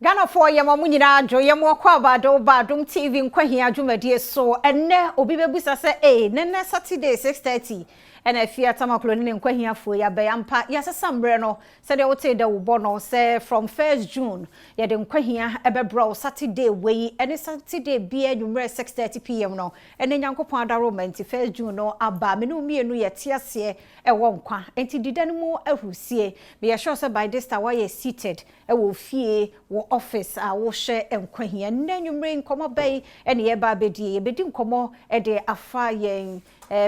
Ghanafoɔ, yɛma mo nyinaa adwo. Yɛma ɔkɔ abaado ba Adom TV Nkwahia dwumadie so. Ɛnnɛ obi bɛbusa sɛ, ee, nɛnɛ Saturday 6:30 ɛna afie atamakolo ne ne nkwahiafoɔ yi abɛyɛ ampa? Yɛasesa mmerɛ no sɛdeɛ wotee dɛ wobɔ no sɛ from 1st June yɛde Nkwahia ɛbɛbrɛ wo Saturday wei ɛne Saturday bia anwummerɛ 6:30 p.m. no. Ɛne Nyankopɔn adaroma nti 1st June no aba, me ne wo mmienu yɛte aseɛ ɛwɔ nkwa nti dida no mu ahurusie. Meyɛ sure sɛ by this time woayɛ seated ɛwɔ fie, wɔ office a wohyɛ Nkwahia. Nnɛ nwummerɛ nkɔmmɔ bɛyi ɛne yɛba abɛdie. Yɛbɛdi nkɔmmɔ ɛde afa yɛn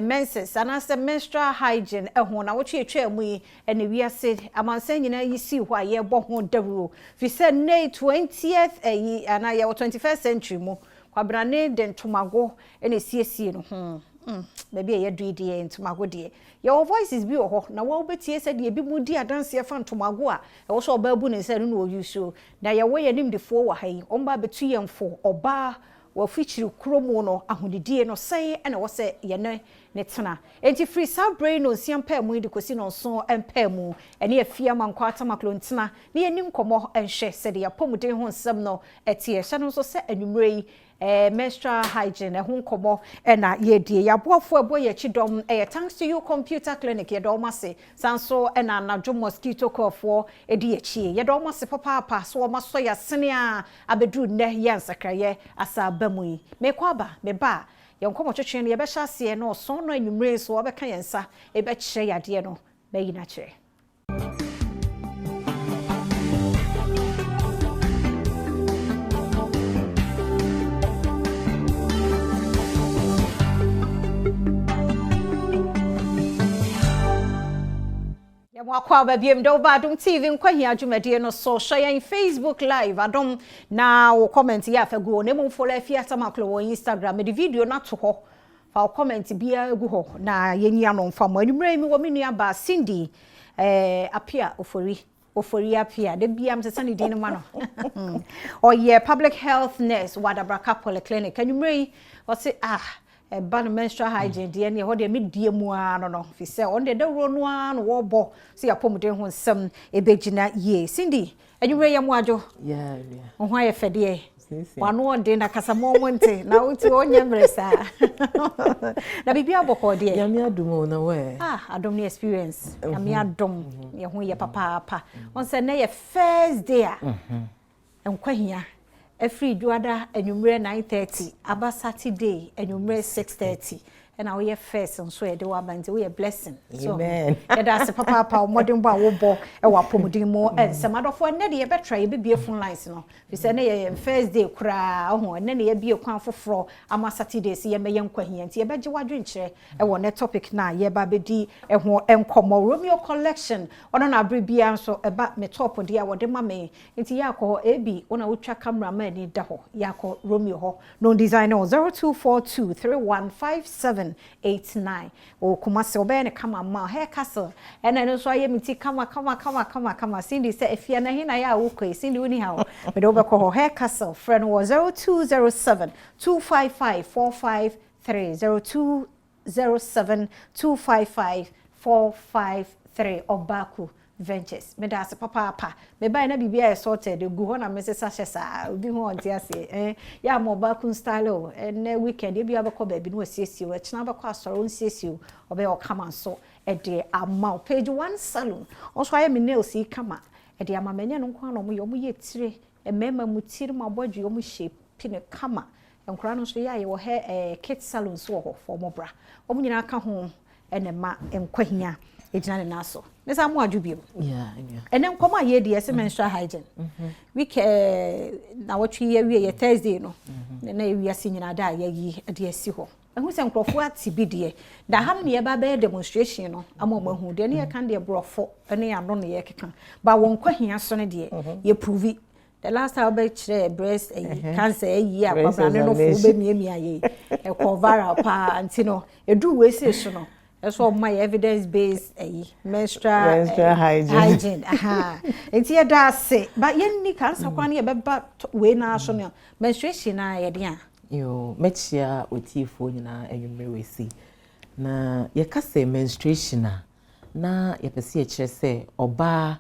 menses anaasɛ menstrual hygiene ɛho. Na wotwe atwa mu yi, ɛne wiase amansan nyinaa yi sii hɔ a yɛrebɔ ho dawuro fi sɛ nnɛ 20th ɛyi anaa yɛwɔ 21st century mu. Kwabrane de ntomago ɛna esiesie no ho. Baabi a yɛdu yi deɛ, ntomago deɛ, yɛwɔ voices bi wɔ hɔ na wɔn bɛtie sɛ deɛ ebi mu di adanseɛ fa ntomago a ɛwɔ sɛ ɔbaa bu ne nsa no na oyi so. Na yɛwɔ yɛn nimdefoɔ wɔ ha yi, wɔn ba abɛtu yɛn fo. Ɔbaa wɔfikyiri kurom no, ahonidie no sɛn ɛna ɛwɔ sɛ yɛne ne tena? Nti firi saa bere yi no nsia mpaa mu yi de kɔsi no nson mpaa mu, ɛne afie ama nkɔ atamaklo ntena ne yɛni nkɔmmɔ nhwɛ sɛdeɛ apɔmuden ho nsɛm no ɛteɛ. Hyɛ no nso sɛ anwummerɛ yi menstrual hygiene ɛho nkɔmmɔ ɛna yɛdie. Yɛaboafoɔ ɛbɔ yɛn akyi dɔm ɛyɛ Thanks to You Computer Clinic, yɛdɔ wɔn ase. San so ɛna Anadwo Mosquito Coilfoɔ ɛdi akyi, yɛdɔ wɔn ase papaapa. So wɔn asɔ yɛ asene a abɛduru nnɛ yɛ nsakrayɛ asa aba mu yi. Mekɔ aba, meba a, yɛn nkɔmmɔ twetwe no yɛbɛhyɛ aseɛ na ɔsɔn no anwummerɛ nso wɔbɛka yɛn nsa ɛbɛkyerɛ yadeɛ no bɛyi n'akyerɛ. Yɛmo akɔ aba biem dɛ woba Adom TV Nkwahia dwumadie no so. Hwɛ yɛn Facebook Live Adom na wo comment yɛ afa gu hɔ, na mmom follow Afie Atamaklo wɔ Instagram. Mede video no ato hɔ, fa wo comment biara gu hɔ na yɛnyi ano mfa mo. Anwummerɛ yi mi wɔ me nua baa Cindy Apia Ofori, Ofori Apia de bia mesesa ne din no ma no. Ɔyɛ public health nurse wɔ Adabraka Polyclinic. Anwummerɛ yi ɔse, ah, ɛba no menstrual hygiene deɛ, ne ɛhɔ deɛ medie mu ara no fi sɛ ɔno deɛ dawuro no ara no wɔrebɔ sɛ yɛapɔmuden ho nsɛm ɛbɛgyina yie. Cindy, anwummerɛ yɛ mo adwo. Wo ho ayɛ fɛdeɛ, wano ɔden na kasa mo ɔmo nte na wotu ɔnyɛ mmerɛ saa na biribi abɔkɔ deɛ. Nyame adom o, na wɛ. Ah, adom ne experience. Nyame adom, yɛ ho yɛ papaapa. Wɔn sɛ nnɛ yɛ first day a Nkwahia afiri Dwoada anwummerɛ 9:30 aba Saturday anwummerɛ 6:30, ɛna woyɛ first nso yɛde waba, nti woyɛ blessing so. Amen. Yɛda ase papaapa, mmɔdenbɔ a wobɔ ɛwɔ apɔmuden mu nsɛm. Adɔfoɔ, ɛnnɛ de yɛbɛtra yɛbɛbie phone lines no fi sɛ ɛnɛ yɛ yɛn first day koraa ɔho. Ɛnnɛ ne yɛbie kwan foforɔ ama Saturday sɛ yɛmmɛyɛ Nkwahia, nti yɛbɛgye w'adwenkyerɛ ɛwɔ ne topic na yɛba bɛdi ɛho nkɔmmɔ. Romeo Collection, ɔno na abere biara nso ɛba me top deɛ a wɔde ma me, nti yɛakɔ hɔ. Ebi wɔn a wotwa camera ma ani da hɔ, yɛakɔ Romeo hɔ no design no 0242 315789 wɔ Kumase. Ɔbɛyɛ ne kama ma Hair Castle, ɛna ɛno nso ayɛ me ti kama kama kama kama kama. Cindy sɛ efia na hin na yɛ a wokɔ yi, Cindy woni ha o, mede wobɛkɔ hɔ. Hair Castle, frɛ no wɔ 0207 255 453, 0207 255 453. Ɔbaako Ventures, meda ase papaapa. Mebae na biribi ayɛ sorted egu hɔ na mesesa hyɛ saa. Obi ho ɔnte aseɛ yɛ ama ɔbaako style o. Ɛnɛ weekend ebi abɛkɔ baabi na wasiesie o, ɛkyena abɛkɔ asɔre onsiesie o, ɔbɛyɛ ɔkama nso ɛde ama o. Page One Salon ɔnso ayɛ me nails yi kama ɛde ama me. Ɛnyɛ no nko ara na ɔmo yɛ, ɔmo yɛ tire, mmarima mu tiri mu abɔdwe, ɔmo hyɛ pi no kama. Nkwaraa no nso yɛ a yɛwɔ hair kit salon nso wɔ hɔ fɔ ɔmo bra. Ɔmo nyinaa ka ho ɛna ɛma Nkwahia egyina ne nan so. Ne saa mo adwo bio. Ɛnɛ nkɔmɔ a yɛdi yɛsɛ menstrual hygiene week na wɔtwe yɛ wie yɛ Thursday no ne na ewiase nyinaa da a yɛyi de asi hɔ. Ɛho sɛ nkurɔfoɔ ate bi deɛ da ha no ne yɛba bɛyɛ demonstration no ama ɔmo ahu deɛ ne yɛka deɛ borɔfo ne ano ne yɛkeka ba wɔn Nkwahia so no deɛ yɛ prove. The last time wobɛkyerɛ breast ɛyi cancer ɛyi a kwabrane no fo wobɛmiamia yɛ ɛkɔ viral paa, nti no ɛduru wei sei so no ɛsɛ ɔma yɛ evidence based ɛyi menstrual menstrual hygiene. Hygiene aha, nti yɛda ase ba yɛnni cancer kwan no yɛbɛba wei naa so no menstruation na yɛde a. Yo, mɛkyia otiefoɔ nyinaa anwummerɛ wei si. Na yɛka sɛ menstruation a, na yɛpɛ sɛ yɛkyerɛ sɛ ɔbaa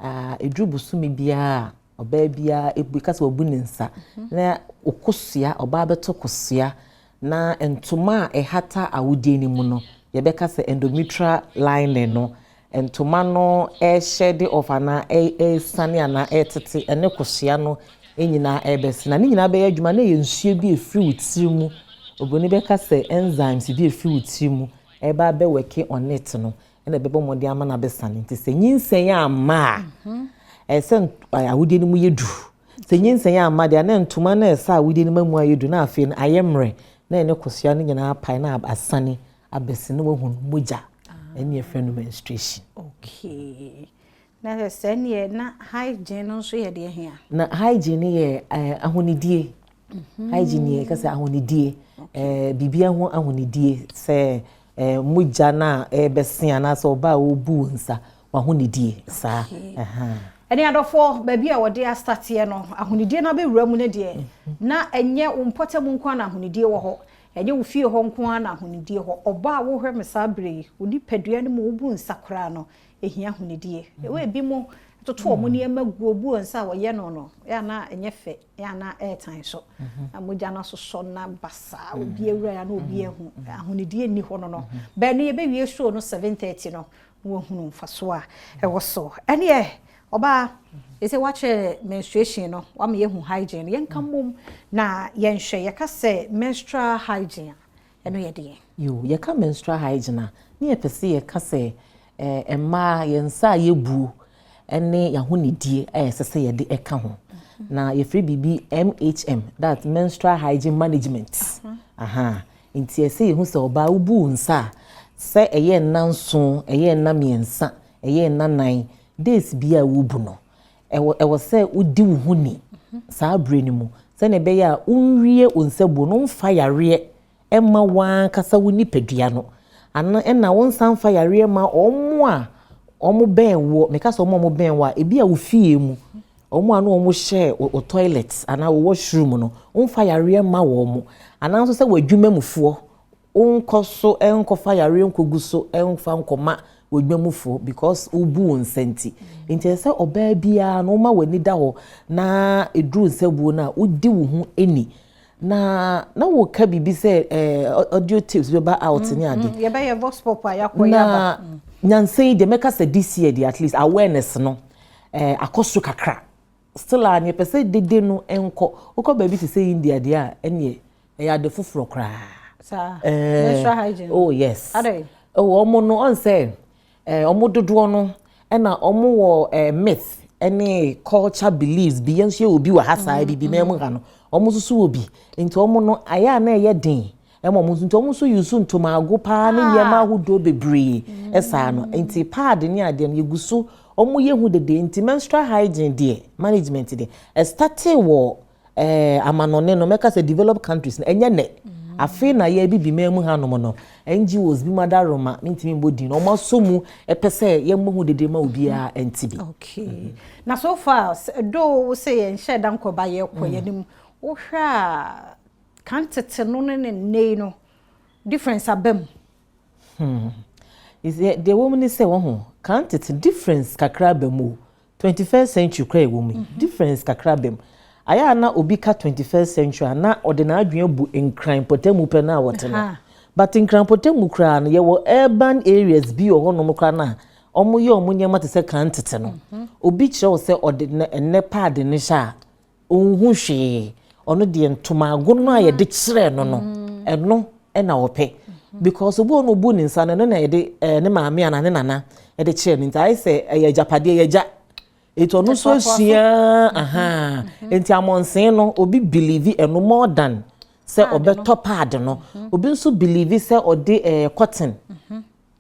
ɛduru bosome biara a Ɔbaa biara ebu ka sɛ wabu ne nsa na okosua, ɔbaa bɛto kosua na ntoma a ɛhata awodie no mu no, yɛbɛka sɛ endometrial lining no, ntoma no ɛhyɛ de off anaa ɛresane anaa ɛretete ɛne kosua no nyinaa ɛrebɛsi na ne nyinaa bɛyɛ adwuma na ɛyɛ nsuo bi efiri wo tiri mu. Obroni bɛka sɛ enzymes bi efiri wo tiri mu ɛba abɛ work on it no, ɛna ɛbɛbɔ mmɔden ama no abɛsane. Nti sɛ nyinsɛn amma a, ɛsɛ awodie no mu yɛ du. Sɛ nyinsɛn amma deɛ, na ntoma no ɛsɛ awodie no mu ayɛ du na afei no ayɛ mmerɛ na ɛne kosua no nyinaa apae na asane abɛsi na wahu mogya. Ɛne yɛfrɛ no menstruation. Okay, na sɛ neɛ na hygiene no nso yɛ deɛ hia. Na hygiene yɛ ahonidie. Hygiene yɛ kasa ahonidie, biribi ho ahonidie, sɛ mogya no a ɛbɛse anaasɛ ɔbaa a ɔbu nsa wahonidie saa. Ɛne adɔfoɔ, baabi a wɔde astateɛ no, ahonidie no abɛwura mu no deɛ, na ɛnyɛ wo mpɔtam nko a na ahonidie wɔ hɔ, ɛnyɛ wo fie hɔ nko a na ahonidie hɔ. Ɔbaa a wohwɛ me saa bere yi, wo nipadua no mu wobu nsa koraa no, ɛhia ahonidie. Ɛwɔ ebi mu toto wɔn nneɛma gu obu nsa a wɔyɛ no, ɛyɛ ana ɛnyɛ fɛ, ɛyɛ ana ɛɛtan so na mogya no asosɔ na basaa obi awura ya na obi ahu ahonidie nni hɔ no. Bɛn no yɛbɛwie show no 7:30 no na wahunu mfaso a ɛwɔ so. Ɛneɛ ɔbaa ɛsɛ wakyerɛ menstruation no, wama yɛhu hygiene no, yɛnka mmom na yɛnhwɛ. Yɛka sɛ menstrual hygiene a, ɛno yɛ deɛ? Yo, yɛka menstrual hygiene a, ne yɛpɛ sɛ yɛka sɛ mmaa yɛn nsa a yɛbuo ne yɛahonidie a ɛsɛ sɛ yɛde ɛka ho. Na yɛfrɛ biribi MHM, that's menstrual hygiene management. Aha, nti ɛsɛ yɛhu sɛ ɔbaa wobu wo nsa a, sɛ ɛyɛ nna 7, ɛyɛ nna 3, ɛyɛ nna 4 days bi a wobu no, ɛwɔ sɛ wodi wo ho ni saa abere no mu sɛnea ɛbɛyɛ a wonwie wo nsa buo no, womfa yareɛ ɛma wankasa wo nipadua no ana, ɛna wo nsa mfa yareɛ ma ɔmo a ɔmo bɛn wɔ. Meka sɛ ɔmo a ɔmo bɛn wɔ a, ebi a wo fie mu, ɔmo a no ɔmo hyɛ wɔ toilet anaa wɔ washroom no, womfa yareɛ ma wɔn mo, anaa nso sɛ wɔ adwuma mufoɔ, wonkɔ so ɛnkɔfa yareɛ nkɔgu so, ɛnfa nkɔma wɔ adwuma because wobu wo nsa. Nti ɛsɛ sɛ ɔbaa biara no woma w'ani da hɔ na eduru nsabuo no a, wodi wo ho ani na wɔka biribi sɛ audio tapes bɛba out ne ade. Yɛbɛyɛ vox pop a yɛakɔ. Na nyansa yi deɛ, mɛka sɛ this year deɛ, at least awareness no akɔ so kakra. Still a, neɛ pɛ sɛ dede no nkɔ, wokɔ baabi te sɛ India deɛ a, ɛneɛ ɛyɛ ade foforɔ koraa. Saa, menstrual hygiene? Oh yes. Adɛn? Oh, ɔmo no ɔn sɛ ɔmo dodoɔ no ɛna ɔmo wɔ myth ɛne culture beliefs bi. Yɛn nso yɛ obi wɔ ha saa bibi mɛmu ha no, ɔmo nso so wɔ bi. Nti ɔmo no ayɛ a na ɛyɛ den ɛma ɔmo nso, nti ɔmo nso use ntomago paa ne nneɛma ahodoɔ bebree ɛsaa no. Nti pad ne adeɛ no yɛgu so, ɔmo yɛ hu dede. Nti menstrual hygiene deɛ, management deɛ, ɛ start wɔ amanɔne no, mɛka sɛ developed countries no, ɛnyɛ nɛ afei na yɛ bibi mɛmu hanom no. NGOs bi mu adaroma ntumi mbɔ din na ɔmo asɔ mu ɛpɛ sɛ yɛmmɔ ho dede ma obiara ɛnti bi. Okay, na so far though sɛ yɛnhyɛ da nkɔba, yɛkɔ yɛnim, wohwɛ a, kan tete no ne ne nne yi no, difference aba mu? Deɛ ɛwɔ mu ne sɛ wɔn ho kan tete, difference kakra aba mu o. 21st century kora ɛwɔ mu yi, difference kakra aba mu. Ayɛ a na obi ka 21st century a, na ɔde n'adwene bu Nkran mpɔtamu pɛ na wɔte no. But Nkran mpɔtamu koraa no, yɛwɔ urban areas bi wɔ hɔnom koraa na wɔn yɛ wɔn nneɛma te sɛ kan tete no. Obi kyerɛ wo sɛ ɔde ne ɛnɛ pad ne hyɛ a, ɔnhu hwee. Ɔno deɛ, ntomago no a yɛde kyerɛ no, ɛno ɛna ɔpɛ, because obi wɔ no obu ne nsa no, ɛno na yɛde ne maame ana ne nana ɛde kyerɛ no. Nti ayɛ sɛ ɛyɛ agyapadeɛ yɛgya etu, ɔno nso asua aha. Nti amɔnsen no, obi believe ɛno more than sɛ ɔbɛtɔ pad no. Obi nso believe sɛ ɔde cotton,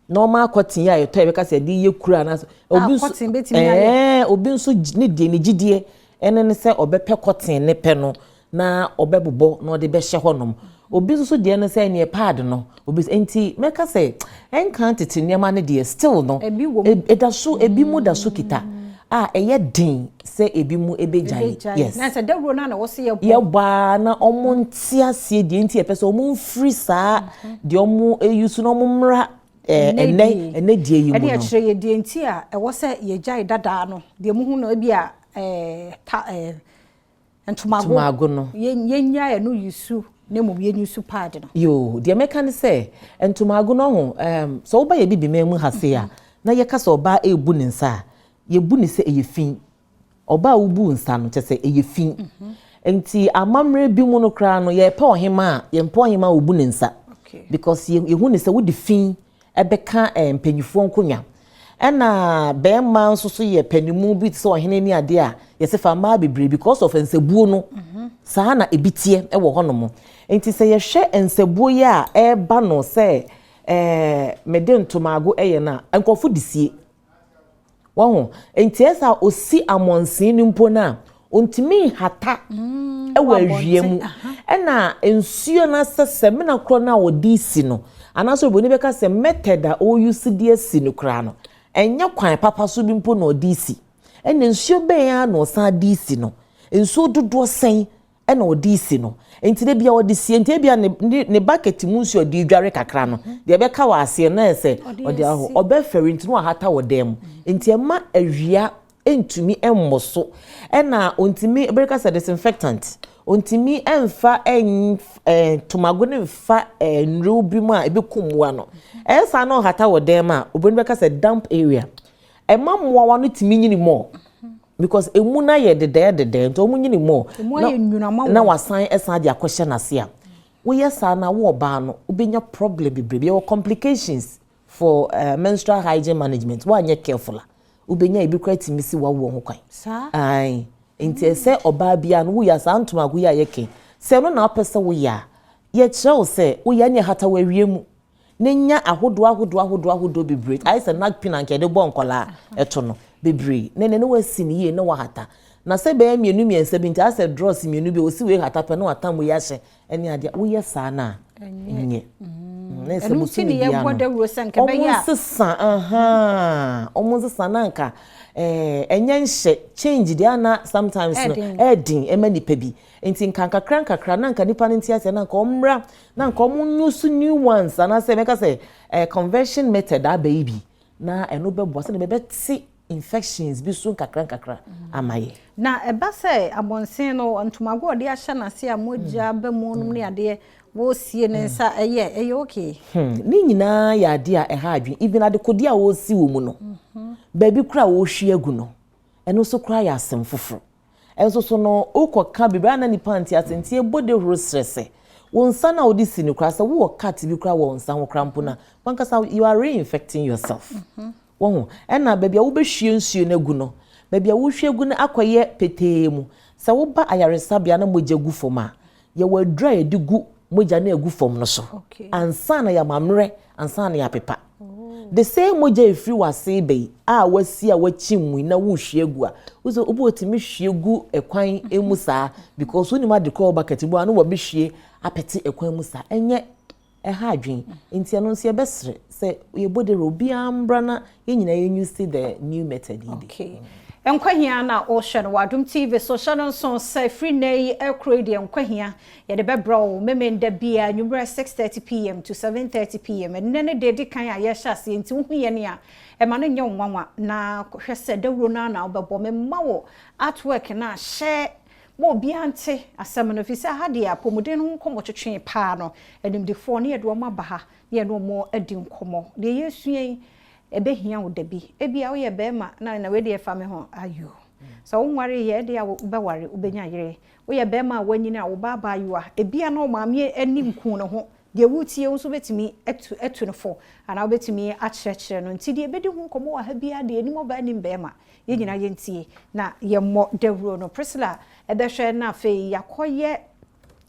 normal cotton yi a yɛtɔ, yɛbɛka sɛ yɛde yɛ kura anaasɛ obi nso cotton bɛtumi ayɛ. Obi nso ne deɛ, ne gyidie ɛne ne sɛ ɔbɛpɛ cotton ne pɛ no na ɔbɛbobɔ na ɔde bɛhyɛ hɔnom. Obi nso so deɛ no sɛ neɛ pad no obi. Nti mɛka sɛ ɛnka tete nneɛma no deɛ, still no Ebi wɔ mu. Ɛda so, ebi mu da so kita a ɛyɛ den sɛ ebi mu ebɛgyae. Ebɛgyae. Yes. Na sɛ dawuro no a na wɔsi yɛ bɔ. Yɛbɔ a na ɔmo nte aseɛ deɛ nti yɛpɛ sɛ ɔmo mfiri saa deɛ ɔmo eyi so na ɔmo mmra ɛnɛ deɛ yi mu ɛne no. Ɛkyerɛ yɛ deɛ nti a ɛwɔ sɛ yɛgyae dadaa no deɛ muhu no ebi a. Ta ntomago. Ntomago no. Yɛnya ɛno use na mmom yɛn use pad no. Yoo, deɛ mɛka ne sɛ ntomago no ho, sɛ woba yɛ bibi mu ha se a, na yɛka sɛ ɔbaa ebu ne nsa a, yɛbu ne sɛ ɛyɛ fi. Ɔbaa a wobu nsa no kyɛ sɛ ɛyɛ fi. Nti amammerɛ bi mu no koraa no, yɛpɛ ɔhema a, yɛmpɛ ɔhema a obu ne nsa because yɛhu ne sɛ wode fi ɛbɛka mpanyinfoɔ nkonnwa. Ɛna bɛrima nso so yɛ panimu bi te sɛ ɔhene ne adeɛ a, yɛsɛ fa mmaa bebree because of nsabuo no. Saa na ebi teɛ ɛwɔ hɔnom. Nti sɛ yɛhwɛ nsabuo yi a ɛreba no sɛ mede ntomago ɛyɛ no a, nkurɔfo de sie wɔn ho. Nti ɛsɛ a osi amɔnsen no mpo no a, ontumi nhata ɛwɔ awia mu. Ɛna nsuo no asɛ sɛmina korɔ no a wɔde si no, anaasɛ oboni bɛka sɛ method a ɔreuse de asi no koraa no, ɛnyɛ kwan papa so bi mpo na ɔde si. Ɛna nsuo bɛn a na ɔsan de si no, nsuo dodoɔ sɛn ɛna ɔde si no? Nti de bia ɔde sie, nti ebia ne bucket mu nsuo ɔde dware kakra no, deɛ ɛbɛka wɔ aseɛ no yɛ sɛ ɔde ahɔ ɔbɛfɛre, nti no wahata wɔ dan mu. Nti ɛma awia ntumi mmɔ so, ɛna ontumi ebɛreka sɛ disinfectant ontumi ɛnfa ɛn ɛɛ tomago ne nfa nnuro bi mu a ebi kum mmoa no. Ɛyɛ saa na ɔhata wɔ dan mu a, obɛni bɛka sɛ damp area ɛma mmoawa no tumi nyini mɔ because emu na yɛ dedɛɛ dedɛɛ, nti wɔn nyini mɔ na wasan ɛsan de akɔhyɛ n'ase. A woyɛ saa na wo ɔbaa no, wobɛnya problem bebree. Yɛwɔ complications for menstrual hygiene management. Woanyɛ careful a, wobɛnya ebi kora tumi si wawoɔ ho kwan. Ae, nti ɛsɛ ɔbaa bia no woyɛ saa ntomago yi a yɛke sɛ ɛno na wopɛ sɛ woyɛ a, yɛkyerɛ wo sɛ woyɛ ne hata wɔ awie mu na nya ahodoɔ ahodoɔ ahodoɔ ahodoɔ bebree, ayɛ sɛ napkin anka yɛde bɔ nkɔlaa ɛto no bebree, na ne ne wasi ne yie na wahata na sɛ bɛyɛ mmienu mmiɛnsa bi. Nti asɛ drawers mmienu bi osi wei hata pɛ na watam wei ahyɛ ɛne adeɛ. Woyɛ saa na nyɛ na ɛsɛ bosome bia no ɔmo nsesa aha, ɔmo nsesa na nka ɛnyɛ nhyɛ change deɛ ana sometimes no ɛɛdin ɛma nipa bi. Nti nka nkakra nkakra na nka nipa no nti aseɛ na nka ɔmmra na nka ɔmo use new ones, anaasɛ mɛka sɛ conversion method aba yi bi na ɛno bɛboa sɛdeɛ bɛbɛte infections bi so nkakra nkakra ama yɛ. Na ɛba sɛ abɔnsen no, ntomago a ɔde ahyɛ n'ase a mogya ba mu nom ne adeɛ, wɔresie ne nsa, ɛyɛ okay? Ne nyinaa yɛ adeɛ a ɛha adwene. Even adekodeɛ a wɔresi wɔ mu no, baabi kora a wɔrehwie agu no, ɛno nso kora yɛ asɛm foforɔ. Ɛnso so no, wokɔka bebree a na nipa nte ase. Nti ebɔ de horo serɛ sɛ wɔn nsa na wɔde si no kora, sɛ wowɔ cut bi kora wɔ wɔn nsa ho kora mpo na wankasa, you are reinfecting yourself. Wɔn ho ɛna baabi a wobɛhwie nsuo no agu no, baabi a wohwie gu no akɔyɛ petee mu. Sɛ woba ayaresabea na mogya gu fam a, yɛwɔ aduru a yɛde gu mogya no agu fam no so ansa na yɛamammerɛ, ansa na yɛapepa. The same mogya efiri w'ase bɛyi a wasi a wakyi mu na wohwie gu a, wosɛ obi otumi hwie gu ɛkwan mu saa because wonim ade korɔ bucket mu a na wɔbɛhwie apɛte ɛkwan mu saa. Ɛnyɛ ɛha adwene. Nti ɛno nso yɛbɛsrɛ sɛ yɛbɔ de obiara mbra na yɛn nyinaa yɛn use the new method yi bi. Okay. Nkwahia na ɔhyɛ no wɔ Adom TV so. Hyɛ no nso sɛ firi nnɛ yi ɛkoro yi deɛ, Nkwahia yɛde bɛbrɛ wo Memenda bia nwummerɛ 6:30 p.m. to 7:30 p.m. Ɛnnɛ ne deɛ di kan a yɛhyɛ aseɛ, nti wohu yɛ ne a ɛma no nyɛ wo nwanwa na hwɛ sɛ dawuro no a na wobɛbɔ memma wo artwork no a hyɛ ma obiara nte asɛm no, fi sɛ ha deɛ apɔmuden ho nkɔmmɔ twetwe paa no, animdifoɔ ne yɛde wɔn aba ha ne yɛne wɔn adi nkɔmmɔ. Deɛ yɛsua yi ɛbɛhia wo da bi. Ebia woyɛ bɛrima na wei deɛ fa me ho ayo sɛ wonware yɛ ɛdeɛ a, wobɛware, wobɛnya yere. Woyɛ bɛrima a wanyini a woba abaayewa, ebia na ɔmaame ani nku ne ho deɛ wotie, wo nso wobɛtumi atu no fo anaa wobɛtumi akyerɛkyerɛ no. Nti deɛ ɛbɛdi ho nkɔmmɔ wɔ ha biara deɛ, anim ɔbaa anim bɛrima, yɛn nyinaa yɛntie na yɛmmɔ dawuro no. Priscilla ɛbɛhwɛ na afei yɛakɔyɛ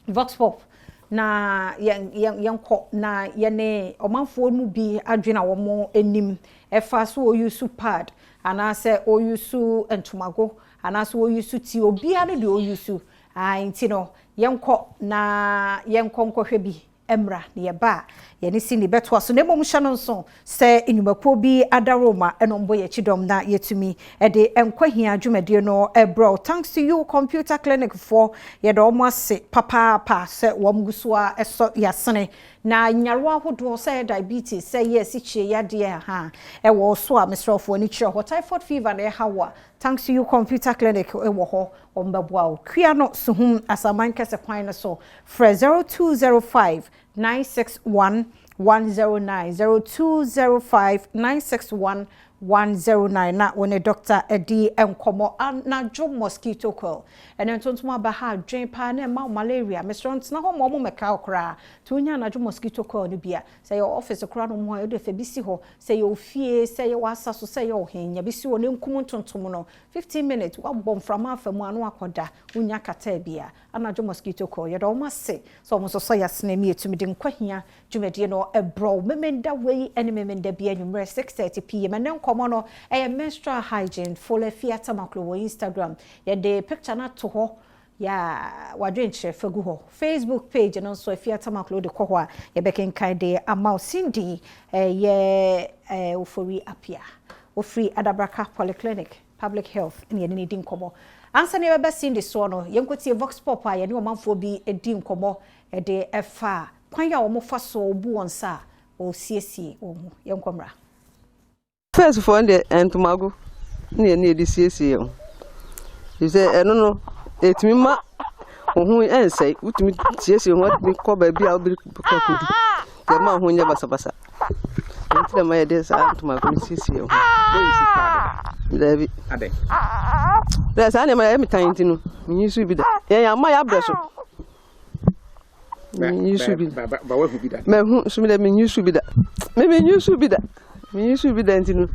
vox pop na yɛnkɔ na yɛne ɔmanfoɔ no bi adwene a wɔn anim ɛfa so wɔuse pad anaasɛ wɔuse ntomago anaasɛ wɔuse ti, obiara no deɛ ɔuse. Nti no yɛnkɔ na yɛnkɔ nkɔhwɛ bi mmra na yɛba a, yɛne si ne bɛtoa so. Na mmom hyɛ no nso sɛ nnwumakuo bi adaroma ɛna ɔmbɔ yɛn akyi na yɛtumi ɛde Nkwahia dwumadie no ɛbrɛ. Thanks to You Computer Clinic foɔ, yɛde wɔn ase papaapa sɛ wɔn gu so a ɛsɔ yɛasene. Na nyarewa ahodoɔ sɛ ɛyɛ diabetes, sɛ ɛyɛ asikyire yadeɛ ahaa ɛwɔ wo so a, mesrɛ wo fa w'ani kyerɛ hɔ. Typhoid fever na ɛha wo a, Thanks to you Computer Clinic wɔ hɔ, wɔbɛboa wo. Kua no Suhum Asaman Kɛse kwan no so, frɛ 0205 961 109, 0205 961 109 na wo ne dɔkta adi nkɔmmɔ. Anadwo mosquito coil ɛne ntontom aba ha adwen paa na ɛma wo malaria. Mesrɛ wo ntena hɔ ma ɔmo mmɛka wo koraa. Nti wonya anadwo mosquito coil no bi a, sɛ yɛ office koraa no mu a, wode fa bi si hɔ, sɛ yɛ ofie, sɛ yɛ w'asa so, sɛ yɛ ɔhen, nya bi si hɔ na nkum ntontom no. 15 minutes woabɔ mframa afa mu a na wakɔda, wonya kataa bi a. Anadwo mosquito coil, yɛda wɔn ase sɛ wɔn nso sɔ yɛ asene mi yɛtumi de nkwa dwumadie no ɛbrɔ Memenda wei ne Memenda bi anwummerɛ 6:30 pm. Ɛnɛ nkɔmmɔ no ɛyɛ menstrual hygiene. Follow Afia Tamaklo wɔ Instagram, yɛde picture no ato hɔ yɛ wadwenkyerɛ fa gu hɔ. Facebook page no nso, Afia Tamaklo, de kɔ hɔ a yɛbɛkenkan de ama wo. Cindy ɛyɛ Ofori Apia ofiri Adabraka Polyclinic Public Health ne yɛne ne di nkɔmmɔ. Ansa ne yɛbɛbɛ Cindy soɔ no, yɛnkɔtie vox pop a yɛne ɔmanfoɔ bi di nkɔmmɔ ɛde ɛfa kwan a wɔfa so bu wɔn nsa a wɔsiesie wɔn ho. Yɛnkɔ mmra. First foɔ deɛ, ntomago ne yɛne yɛde siesie yɛn ho sɛ ɛno no ɛtumi ma wo ho ɛnsɛe. Wotumi siesie ho, atumi kɔ baabi a wobɛkɔ akɔdu, deɛ ma wo ho nyɛ basabasa. Nti na ma yɛde saa ntomago no siesie yɛn ho. Daabi dɛ, saa nneɛma yɛ metan nti no menyi so bi da. Yɛn ama yɛabrɛ so, menyi so bi. Mahu so mi dɛ, menyi so bi da. Me menyi so bi da, menyi so bi da nti no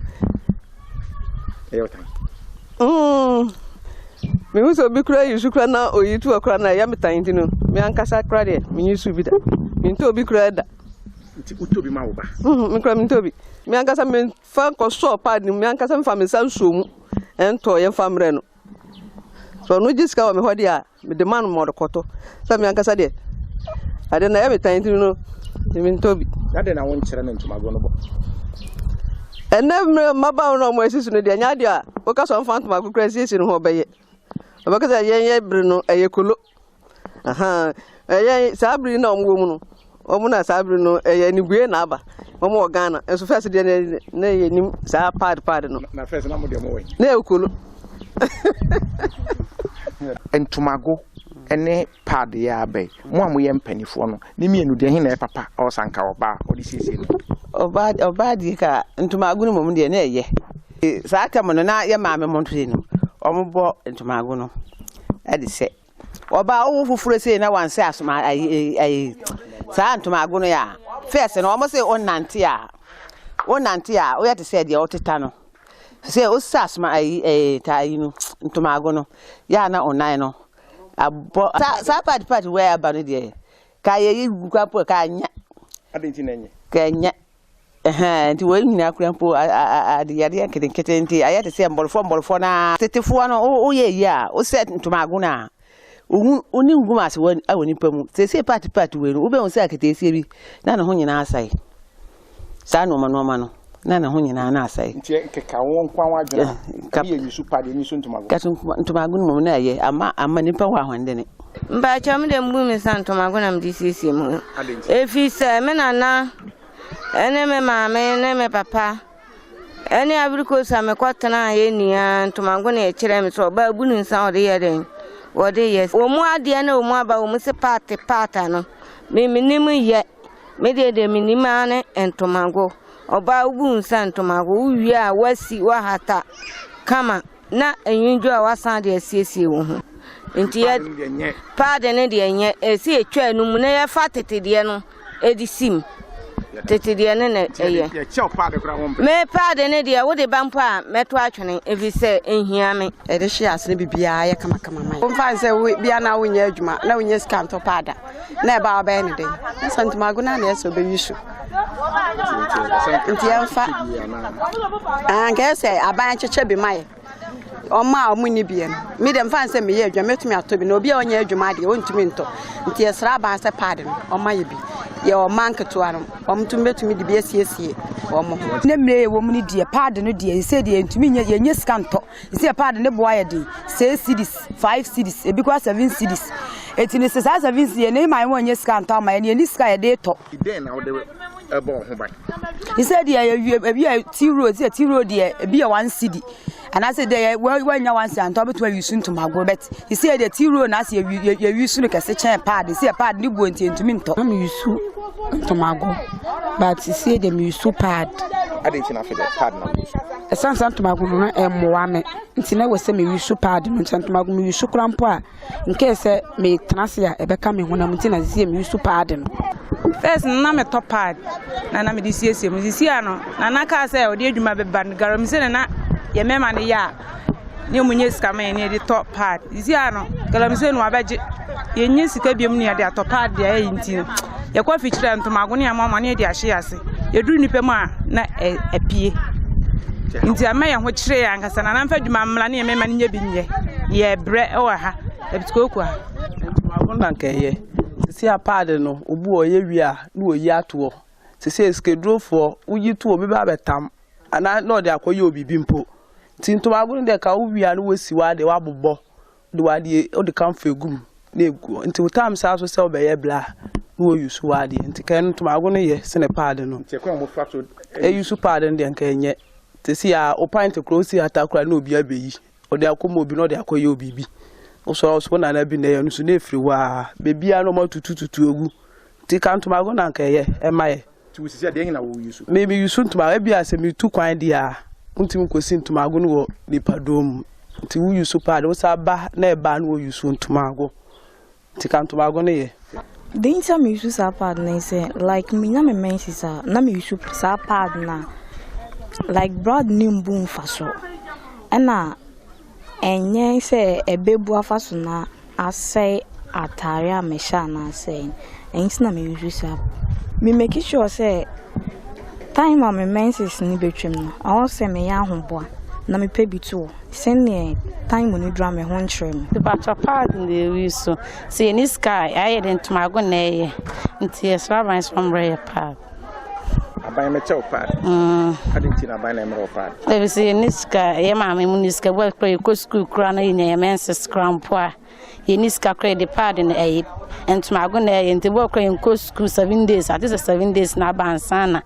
mehu sɛ obi kura yi so kura na oyi tu kura na ɛyɛ metan nti no me ankasa kura deɛ, menyi so bi da, mentɔ obi kura da. Nti wotɔ bi ma wo ba? Me kura mentɔ bi. Me ankasa memfa nkɔsɔɔ pad no mu, me ankasa mefa me nsa nsuo mu ɛntɔ yɛmfa mmerɛ no so. Ɔno gye sika wɔ me hɔ deɛ a, mede ma no ma ɔde kɔtɔ. Sɛ me ankasa deɛ, ade na ɛyɛ metan nti no mentɔ bi. Adɛn na wonkyerɛ no ntomago no bɔ? Ɛnɛ mmerɛ mmabaawa no a ɔmo asi so no deɛ, ɛnyɛ adeɛ a woka sɛ ɔmfa ntomago kora siesie no ho ɔbɛyɛ. Ɔbɛka sɛ yɛn yɛ bere no ɛyɛ kolo. Ɛyɛ saa bere na ɔmo wɔ mu no, ɔmo na saa bere no ɛyɛ anibue na aba. Ɔmo wɔ Ghana nso first deɛ na yɛ nim saa pad pad no. Na first na mo deɛ mo wɔ yi? Na yɛ kolo. Ntomago ne pad yɛ abɛn mo a moyɛ mpanimfoɔ no ne mmienu deɛ, he na ɛyɛ papa a ɔsa nka ɔbaa ɔde siesie no? Ɔbaa, ɔbaa deɛ, ka ntomago no mmom deɛ na ɛyɛ saa tam no na yɛ maame mo nto no, ɔmo bɔ ntomago no ɛde sɛ ɔbaa ɔwo foforɔ sei na wansɛ asoma ayi ayi saa ntomago no yɛ a, first no ɔmo sɛ ɔnante a, ɔnante a ɔyɛ te sɛ deɛ ɔteta no sɛ ɔsɛ asoma ayi ɛɛ taa ayi no ntomago no yɛ a na ɔnan no abɔ saa saa pad pad wɔ aba no deɛ ka yɛ yi gu kwa mpo ka anya. Adɛn nti na ɛnyɛ? Ka anya ɛhɛn nti wɔn nyinaa kura mpo ade yadeɛ nketenkete nti ayɛ te sɛ mbɔlɔfoɔ mbɔlɔfoɔ naa tetefoɔ no. Woyɛ yi a wosɛ ntomago no a ohu oni ngum ase wɔ ɛwɔ nipa mu. Sese pad pad wei no, wobɛhu sɛ aketeesie bi na ne ho nyinaa asɛe, saa nneɛma nneɛma no na ne ho nyinaa na asɛe. Nti keka wo nkwa wadwene a ne yɛ nyusu pad ne so ntomago. Kɛse ntomago no mmom na ɛyɛ ama nipa wɔ ahoɔdene. Mpakyɛ, me de mbu me sa ntomago na mede siesie mu, ɛfiri sɛ me nana ɛne me maame ne me papa ɛne abirikosi a mekɔtena yɛ nyinaa, ntomago na ɛkyerɛ me sɛ ɔbaa bu ne nsa ɔde yɛ dɛn wɔde yɛ wɔn mu adeɛ na wɔn mu aba wɔn mu sɛ paate paata no me menim yɛ. Me deɛ menim ara ne ntomago. Ɔbaa wobu nsa ntomago, wowie a woasi woahata kama na enwindwo a wasan de asiesie wo ho. Nti yɛ paade no deɛ nyɛ ɛsɛ yɛtwa no mu na yɛfa tete deɛ no ɛde sim tete deɛ no na ɛyɛ. Me paade no deɛ, wode ba mpo a mɛto atwene, ɛfiri sɛ ɛhia me. Yɛde hye ase no, biribiara yɛ kamakama ma yɛ. Womfa sɛ wo bia na wonyɛ adwuma na wonyɛ sika ntɔ paada na ɛba a, wobɛyɛ ne dɛn? Na sɛ ntomago no a na ɛsɛ wobɛyi so nti yɛmfa anka yɛ sɛ aban kyekyɛ bi ma yɛ, ɔmo a ɔmo nni bie no. Mi deɛ, mfa sɛ meyɛ adwuma, mɛtumi atɔ bi, na obi a ɔnyɛ adwuma deɛ, ɔntumi ntɔ. Nti yɛsrɛ aban sɛ paade no ɔma yɛ bi, yɛ ɔma nketewa no, ɔmo tumi bɛtumi de bi asiesie wɔn ho. Ne mmerɛ yɛ wɔ mu no deɛ, paade no deɛ, sɛ deɛ yɛntumi nyɛ, yɛnyɛ sika ntɔ. Sɛ paade ne boa yɛ den, 6 cedis, 5 cedis, ebi koraa 7 cedis. Eti ne sɛ saa 7 cedis ne maame wɔnyɛ sika ntɔ ama yɛn, yɛnni sika a yɛde tɔ. Dɛn na wode bɔ wo ho ban? Sɛ deɛ yɛwie ebi yɛ tea roll, sɛ tea roll deɛ ebi yɛ 1 cedi. Anaasɛ deɛ wɔanya 1 cedi antɔ wobɛtumi ayi so ntomago but sɛ deɛ tea roll na asɛ yɛwi so no kɛse kyɛn pad, sɛ pad ne buo nti yɛntumi ntɔ. Na meyi so ntomago but sɛ deɛ meyi so pad. Adɛn nti na afei deɛ pad na woyi so? Ɛsiane sɛ ntomago no ɛmmoa me nti na ɛwɔ sɛ meyi so pad no, nti ntomago meyi so koraa mpo a nkɛɛ sɛ metena ase a ɛbɛka me honam nti na sɛ meyi so pad no. First no na metɔ pad na na mede siesie mu. Sisi a no na na kaa sɛ ɔde adwuma bɛba no galamsey na na yɛ mmarima no yɛ a ne ɔmo nyɛ sika ma yɛn ne yɛde tɔ pad. Sisi a no galamsey no wabɛgye yɛnyɛ sika biom ne yɛde atɔ pad deɛ ayɛ nti no yɛkɔ afikyire a ntomago ne amoamoa ne yɛde ahyɛ ase. Yɛduru nipa mu a na ɛpie. Nti ama yɛn ho kyerɛ yɛn ankasa na namfa adwuma mmla ne yɛn mmarima no nyɛ bi nyɛ. Yɛbrɛ wɔ ha. Ɛbitikooko ha. Ntomago na nka ɛyɛ. Sisi a pad no obi wɔ yɛ wie a na wɔyi atoɔ. Sisi a sikadurofoɔ woyi to obi ba abɛtam anaa na ɔde akɔyɛ obibi mpo. Nti ntomago no deɛ ka wowie a na woasi w'adeɛ wabobɔ de w'adeɛ wode kamfo egu mu na egu hɔ. Nti wo time saa so sɛ wobɛyɛ bla na wɔyi so w'adeɛ. Nti ka ɛno ntomago no yɛ sene pad no. Nti ɛkwan a wɔfa so ɛyi so pad no deɛ nka ɛnyɛ. Sisi a wo pint koraa wosi hata koraa na obi abɛyi. Ɔde akɔma obi na ɔde akɔyɛ obibi. Wosɔre wo so wo nana bi na ɛyɛ no so na ɛfiri hɔ a beebiara na ɔma tutututu egu. Nti ka ntomago na nka ɛyɛ ɛma yɛ. Nti wo sisi a deɛ na wo yi so? Me yi so ntomago ebi a sɛ metu kwan deɛ a wontumi nkɔsi ntomago no wɔ nipadɔm mu. Nti wo yi so pad wo sa ba na ɛba na wɔyi so ntomago. Nti ka ntomago no yɛ. Deɛ nti a meyi so saa pad no sɛ like menya me menses a na meyi so saa pad no a like blood ne mbu mfa so ɛna ɛnyɛ sɛ ɛbɛbu afa so na asɛe atare a mehyɛ anaasɛ ɛnti na meyi so saa. Me make sure sɛ time a me menses no bɛtwam no ɛwɔ sɛ meyɛ ahoboa na mepɛ bi to hɔ sɛneɛ time no duru a me ho nkyerɛ me. Mepakyɛ pad na ɛwi so sɛ yɛni sika a yɛayɛ de ntomago na ɛyɛ nti yɛsrɛ aban sɛ ɔmmrɛ yɛ pad. Aban mɛkyɛ wo pad. Ade nti na aban na ɛmmerɛ wo pad? Ɛfiri sɛ yɛni sika yɛ maame mu ni sika bɔ kora yɛkɔ sukuu koraa na yɛnya yɛ menses koraa mpo a yɛni sika koraa yɛde pad na ɛyɛ ntomago na ɛyɛ nti bɔ koraa yɛnkɔ sukuu 7 days ate sɛ 7 days na aba ansa na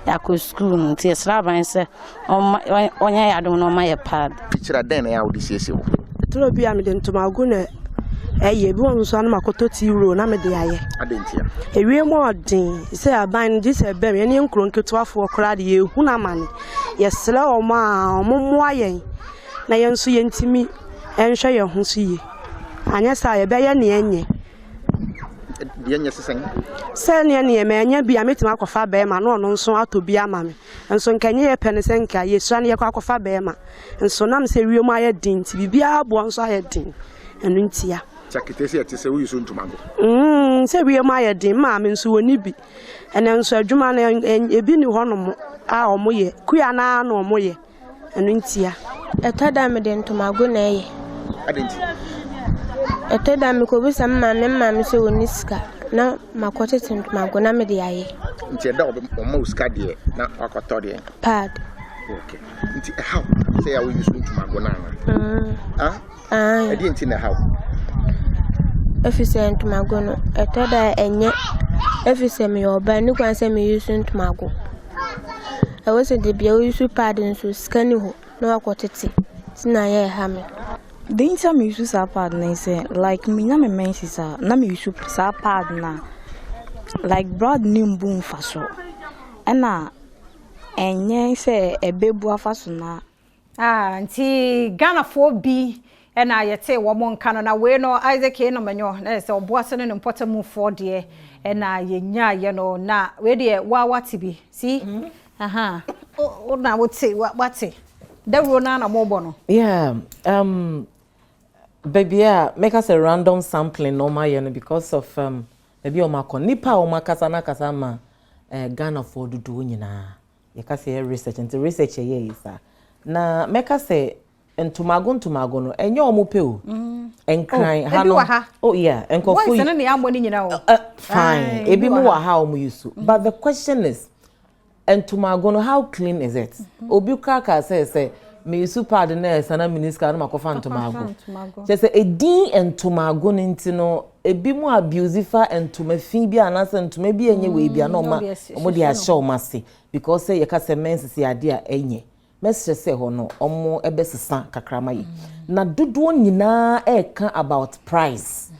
yɛakɔ sukuu no nti yɛsrɛ aban sɛ ɔnyɛ yɛ adom na ɔma yɛ pad. Pikyerɛ dɛn na ɛyɛ a wode siesie wo? Toro bi a mede ntomago na ɛyɛ ebi wɔ nso a na makɔtɔ tea roll na mede ayɛ. Ade nti a? Ewiem ɔden sɛ aban no gye sɛ bɛm yɛne nkuro nketewafoɔ koraa de yɛhu no amane. Yɛsrɛ wɔn a wɔn mmoa yɛn na yɛn nso yɛntumi nhwɛ yɛn ho so yie. Anyɛ saa yɛbɛyɛ nea ɛnyɛ. Deɛ nyɛ sesɛn? Sɛ nea nneɛma ɛnyɛ bi a mɛtumi akɔfa bɛrima na ɔno nso atɔ bi ama me. Nso nka nyɛ yɛ pɛ ne sɛ nka yɛsua no yɛkɔ akɔfa bɛrima. Nso nam sɛ wiem ayɛ den nti biribiara boɔ nso ayɛ den. Ɛno ntia. Kyɛ kete sɛ ɛte sɛ woyi so ntomago. Sɛ wiem ayɛ den maame nso wɔni bi. Ɛnɛ nso adwuma no ebi ni hɔnom a ɔmo yɛ. Kua naa na ɔmo yɛ. Ɛno ntia. Ɛtɔ da mede ntomago na ɛyɛ. Ade nti? Ɛtɔ da mekɔbisa me maame, me maame sɛ ɔnni sika na makɔtete ntomago na mede ayɛ. Nti ɛda ɔma wo sika deɛ na wakɔtɔ deɛ? Pad. Okay. Nti ɛhaw sɛ yɛ a woyi so ntomago no ana? Ah? Ɛdeɛ nti na ɛhaw? Ɛfiri sɛ ntomago no ɛtɔ da a ɛnyɛ ɛfiri sɛ meyɛ ɔbaa ne kwan sɛ meyi so ntomago. Ɛwɔ sɛ da bia woyi so pad nso sika ni hɔ na wakɔtete nti na ɛyɛ ɛha me. Deɛ nti a meyi so saa pad no sɛ like menya me menses a na meyi so saa pad no a like blood ne mbu mfa so ɛna ɛnyɛ sɛ ɛbɛbu afa so na Ah, nti Ghanafoɔ bi ɛna yɛte wɔn nka no na wei no Isaac Enomenyo na sɛ ɔboase ne ne mpɔtamufoɔ deɛ ɛna yɛnyaayɛ no na wei deɛ waa wate bi si aha wo na wote wate dawuro no na mobɔ no. Yeah, baabi a mɛka sɛ random sampling na ɔmo ayɛ no because of baabi a ɔmo akɔ nipa a ɔmo akasa na akasa ma Ghanafoɔ dodoɔ nyinaa yɛka sɛ yɛ research, nti research yɛ yi saa na mɛka sɛ ntomago ntomago no ɛnyɛ ɔmo pɛ o. Nkran ha no, oh yeah, nkɔfo yi voice no ne abɔ ne nyinaa o. Fine, ebi mu wɔ ha a ɔmo yi so, but the question is, ntomago no, how clean is it? Obi kora ka sɛ Mesu pad na ɛsa na mini sika na makɔfa ntomago. Kyerɛ sɛ edin ntomago no nti no, ebi mu abuse fa ntoma fi bi anaasɛ ntoma bi a ɛnyɛ wei bi a na ɔma wɔn de ahyɛ wɔn ase because sɛ yɛka sɛ menses yɛ adeɛ a ɛnyɛ. Mɛsrɛ sɛ hɔ no wɔn bɛsesa kakra ma yɛ. Na dodoɔ nyinaa ɛreka about price.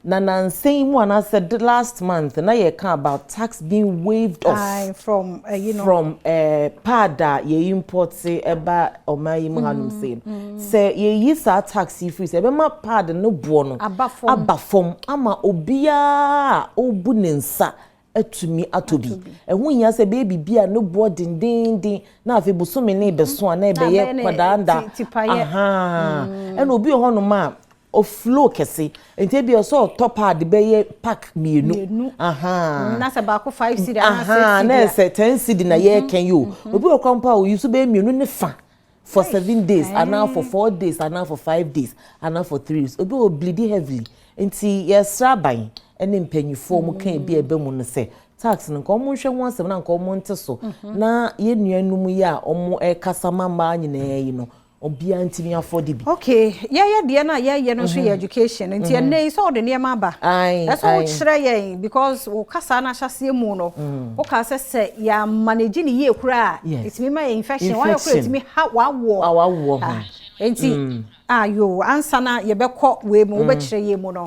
Na nansa yi mu anaasɛ the last month na yɛka about tax being waived off. Aye, from uh, you know. From uh, pad a yɛ import ɛba ɔman yi mu hanom sei no. Sɛ yɛyi saa tax yi firi sɛ ɛbɛma pad no boɔ no aba fam ama obiara a ɔbu ne nsa atumi atɔ bi. Ɛho hia sɛ ɛbɛyɛ biribi a ne boɔ dendeenden na afei bosome no rebɛso a na ɛbɛyɛ kwadaanda. Ahaa. Ɛna obi wɔ hɔnom a ɔflow kɛse nti ebi ɔsɛ ɔtɔ pad bɛyɛ pack mmienu. Ahaa. Na sɛ baako 5 cedi anaa 6 cedi. Ahaa na ɛsɛ 10 cedi na yɛreka yi o. Obi wɔ koraa mpo a oyi so bɛyɛ mmienu ne fa for 7 days anaa for 4 days anaa for 5 days anaa for 3 days. Obi wɔ bleedi heavily nti yɛsrɛ aban ne mpanyinfoɔ a wɔka ebi a ɛba mu no sɛ tax no nka wɔn nhwɛ ho asɛm na nka wɔn nte so mhm. na yɛn nuanom yi a wɔn ɛkasa ma mmaa nyinaa yi no obiara ntumi afɔde bi. Okay, yɛyɛ deɛ no a yɛyɛ no nso yɛ mhm. education nti mhm. ɛnɛ yi sɛ ɔde nneɛma aba ɛsɛ wokyerɛ yɛn because wo kasa no ahyɛseɛ mu no mm. woka sɛ sɛ yɛamanage ne yie koraa a ɛtumi ma yɛ infection wayɛ koraa ɛtumi ha wawoɔ ah, nti mm. ayo ansa na yɛbɛkɔ wei mu wobɛkyerɛ yɛ mu no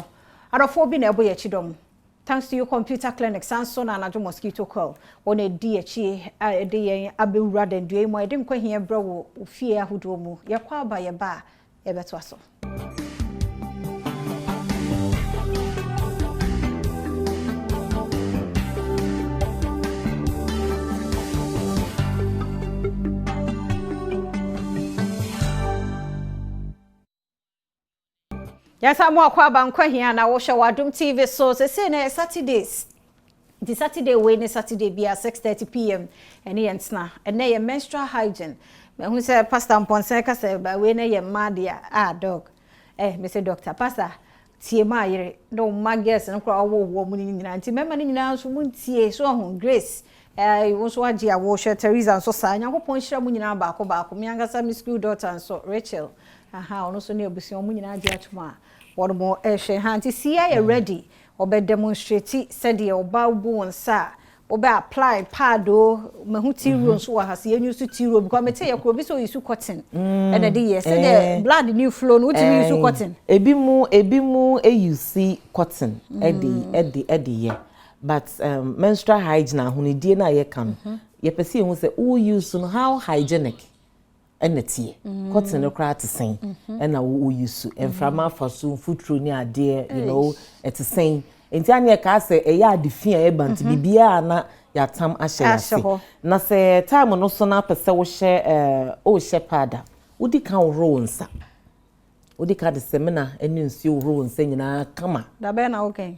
Adɔfoɔ bi na ɛbɔ yɛn akyi dɔm. Thanks to you Computer Clinic san so na anadwo mosquito coil wɔn na ɛdi akyi a ɛde yɛn abɛwura dandua yi mu a yɛde nkwa hia brɛ wo wo fie ahodoɔ mu. Yɛkɔ aba yɛba a yɛbɛtoa so. Yɛnsa mo akɔ aba nkwa hia na wohwɛ wɔ Adom TV so. Sesei na yɛ Saturdays. Nti Saturday wei ne Saturday bia 6:30 pm ɛne yɛn tena. Ɛnɛ yɛ menstrual hygiene. Mahu sɛ Pastor Mpɔnsɛn ka sɛ ba wei na yɛ mmaa deɛ ah dog. Eh me sɛ doctor pastor tie maa yere ne wo mma girls no koraa wɔwɔ wɔ mu no nyinaa. Nti mmarima no nyinaa nso montie so ahu Grace eh wo nso wagye a wohwɛ Teresa nso saa. Nyankopɔn nhyira mo nyinaa baako baako. Me ankasa me school daughter nso Rachel Aha ɔno nso ne abusua wɔn nyinaa agye atom a wɔn mo rehwɛ ha nti Sia yɛ ready ɔbɛ demonstrate sɛdeɛ ɔbaa bu wo nsa a wobɛ apply pad o mahu tea roll nso wɔ ha sɛ yɛn use tea roll because mete yɛ koro bi sɛ ɔyi cotton ɛna de yɛ sɛdeɛ blood new flow no wotumi use cotton. Ebi mu ebi mu use cotton ɛde ɛde ɛde yɛ but um, menstrual hygiene ahonidie no a yɛka no yɛpɛ sɛ yɛhu sɛ wo use no how hygienic ɛna teɛ cotton no koraa te sɛn ɛna wo use mframa afa so mfuturo ne adeɛ you know ɛte sɛn nti aneɛ kaa sɛ ɛyɛ ade fi a ɛba nti biribiara na yɛatam ahyɛ yɛase na sɛ time no so na apɛ sɛ wohyɛ ɛɛ wohyɛ pad a wodi kan wohoro wo nsa wodi kan de samina ne nsuo wohoro wo nsa nyinaa kama. Dabɛn na wokɛn.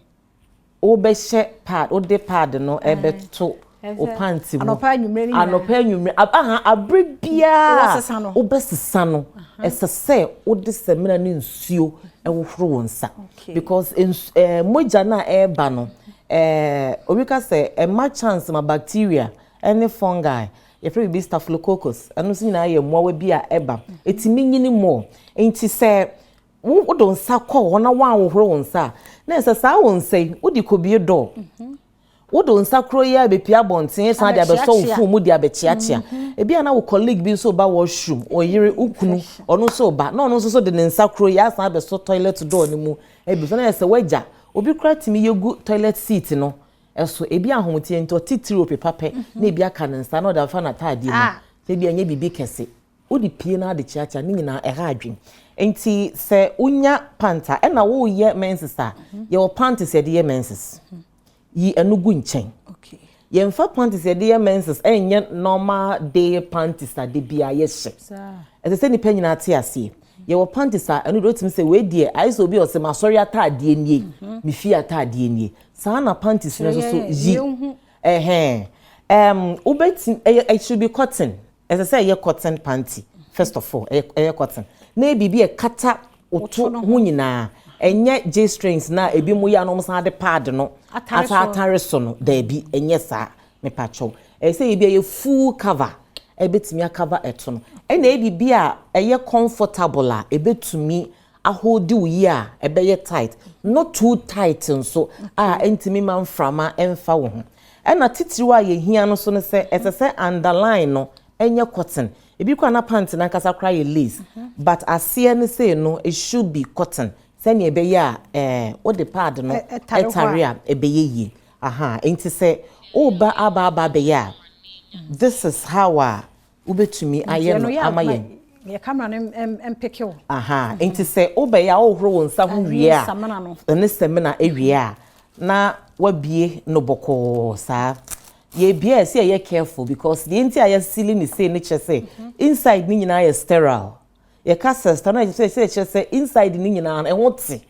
Wobɛhyɛ pad, wode pad no ɛbɛto wo pant mu. Anɔpa anwummerɛ no nyinaa. Anɔpa anwummerɛ, aha, abere biara wobɛsesa no, ɛsɛ sɛ wode samina ne nsuo ɛhohoro wo nsa. Because nsu ɛɛ mogya no a ɛreba no, ɛɛ obi ka sɛ ɛma chance ma bacteria ɛne fungi, yɛfrɛ biribi staphylococcus, ɛno nso nyinaa yɛ mmoawa bi a ɛba, ɛtumi nyini more. Nti sɛ Wo wode wo nsa kɔ hɔ na woanhohoro wo nsa a, na ɛsɛ saa wo nsa yi wode kɔbie dɔɔ. Mhm. Wode wo nsa koro yi a bɛpie abɔnten san de abɛsɔ wo fon mu de abɛkyeakyea. Mhm. Ebi a na wo colleague bi nso ba washroom, wo yere, wo kunu, ɔno nso ba na ɔno nso so de ne nsa koro yi asan abɛsɔ toilet door no mu. Ebi so na ɛsɛ wagya. Obi koraa tumi yɛ gu toilet seat no ɛso. Ebi ahometeɛ nti ɔte tiri opepa pɛ na ebi aka ne nsa na ɔde afa n'ataadeɛ mu. Ah. Ebi ɛnyɛ biribi kɛse. Wode pie no ade kyeakyea ne nyinaa ɛha adwene. Nti sɛ wonya pant a ɛna woyɛ menses a yɛwɔ panties yɛde yɛ menses. Yi ɛno gu nkyɛn. Yɛmfa panties yɛde yɛ menses ɛnyɛ normal day panties a da biara yɛhyɛ. Ɛsɛ sɛ nnipa nyinaa te aseɛ. Yɛwɔ panties a ɛno deɛ wotumi sɛ wei deɛ ayɛ sɛ obi a ɔsɛ m'asɔre ataadeɛ nie, me fie ataadeɛ nie. Saa na panties no nso so yi. Ɛhɛn. Um, wobɛtumi, ɛyɛ, it should be cotton. Ɛsɛ sɛ ɛyɛ cotton panty first of all, ɛyɛ ɛyɛ cotton. Na ɛyɛ biribi a ɛkata wo to ho nyinaa. Ɛnyɛ G-strings no a ebi mo yɛ a na wɔn san de pad no atare so no. Daabi, ɛnyɛ saa. Mepakyɛw. Ɛyɛ sɛ ebi ɛyɛ full cover. ɛbɛtumi acover ɛto no. Ɛna ɛyɛ biribi a ɛyɛ comfortable a ɛbɛtumi ahold wo yie a ɛbɛyɛ tight, not too tight nso a ɛntumi ma mframa ɛmfa wo ho. Ɛna titiriw a yɛhia no so no sɛ ɛsɛ sɛ underline no ɛnyɛ cotton. Ebi kora na pant nankasa kora yɛ lace, but aseɛ no sei no, it should be cotton sɛnea ɛbɛyɛ a wode pad no ɛtare a ɛbɛyɛ yie. Aha, nti sɛ woba aba abɛyɛ a, this is how a wobɛtumi ayɛ no ama yɛn. Yɛ camera no mpeke wo. Aha, nti sɛ wobɛyɛ a, wohoro wo nsa ho wie a, ɛne samina awie a, na wabie no bɔkɔɔ saa. Yɛbie a, ɛsɛ yɛyɛ careful because deɛ nti a yɛseal ne sei ne kyerɛ sɛ inside ne nyinaa yɛ sterile. Yɛka sɛ sterile, sɛ kyerɛ sɛ inside ne nyinaa ɛho te,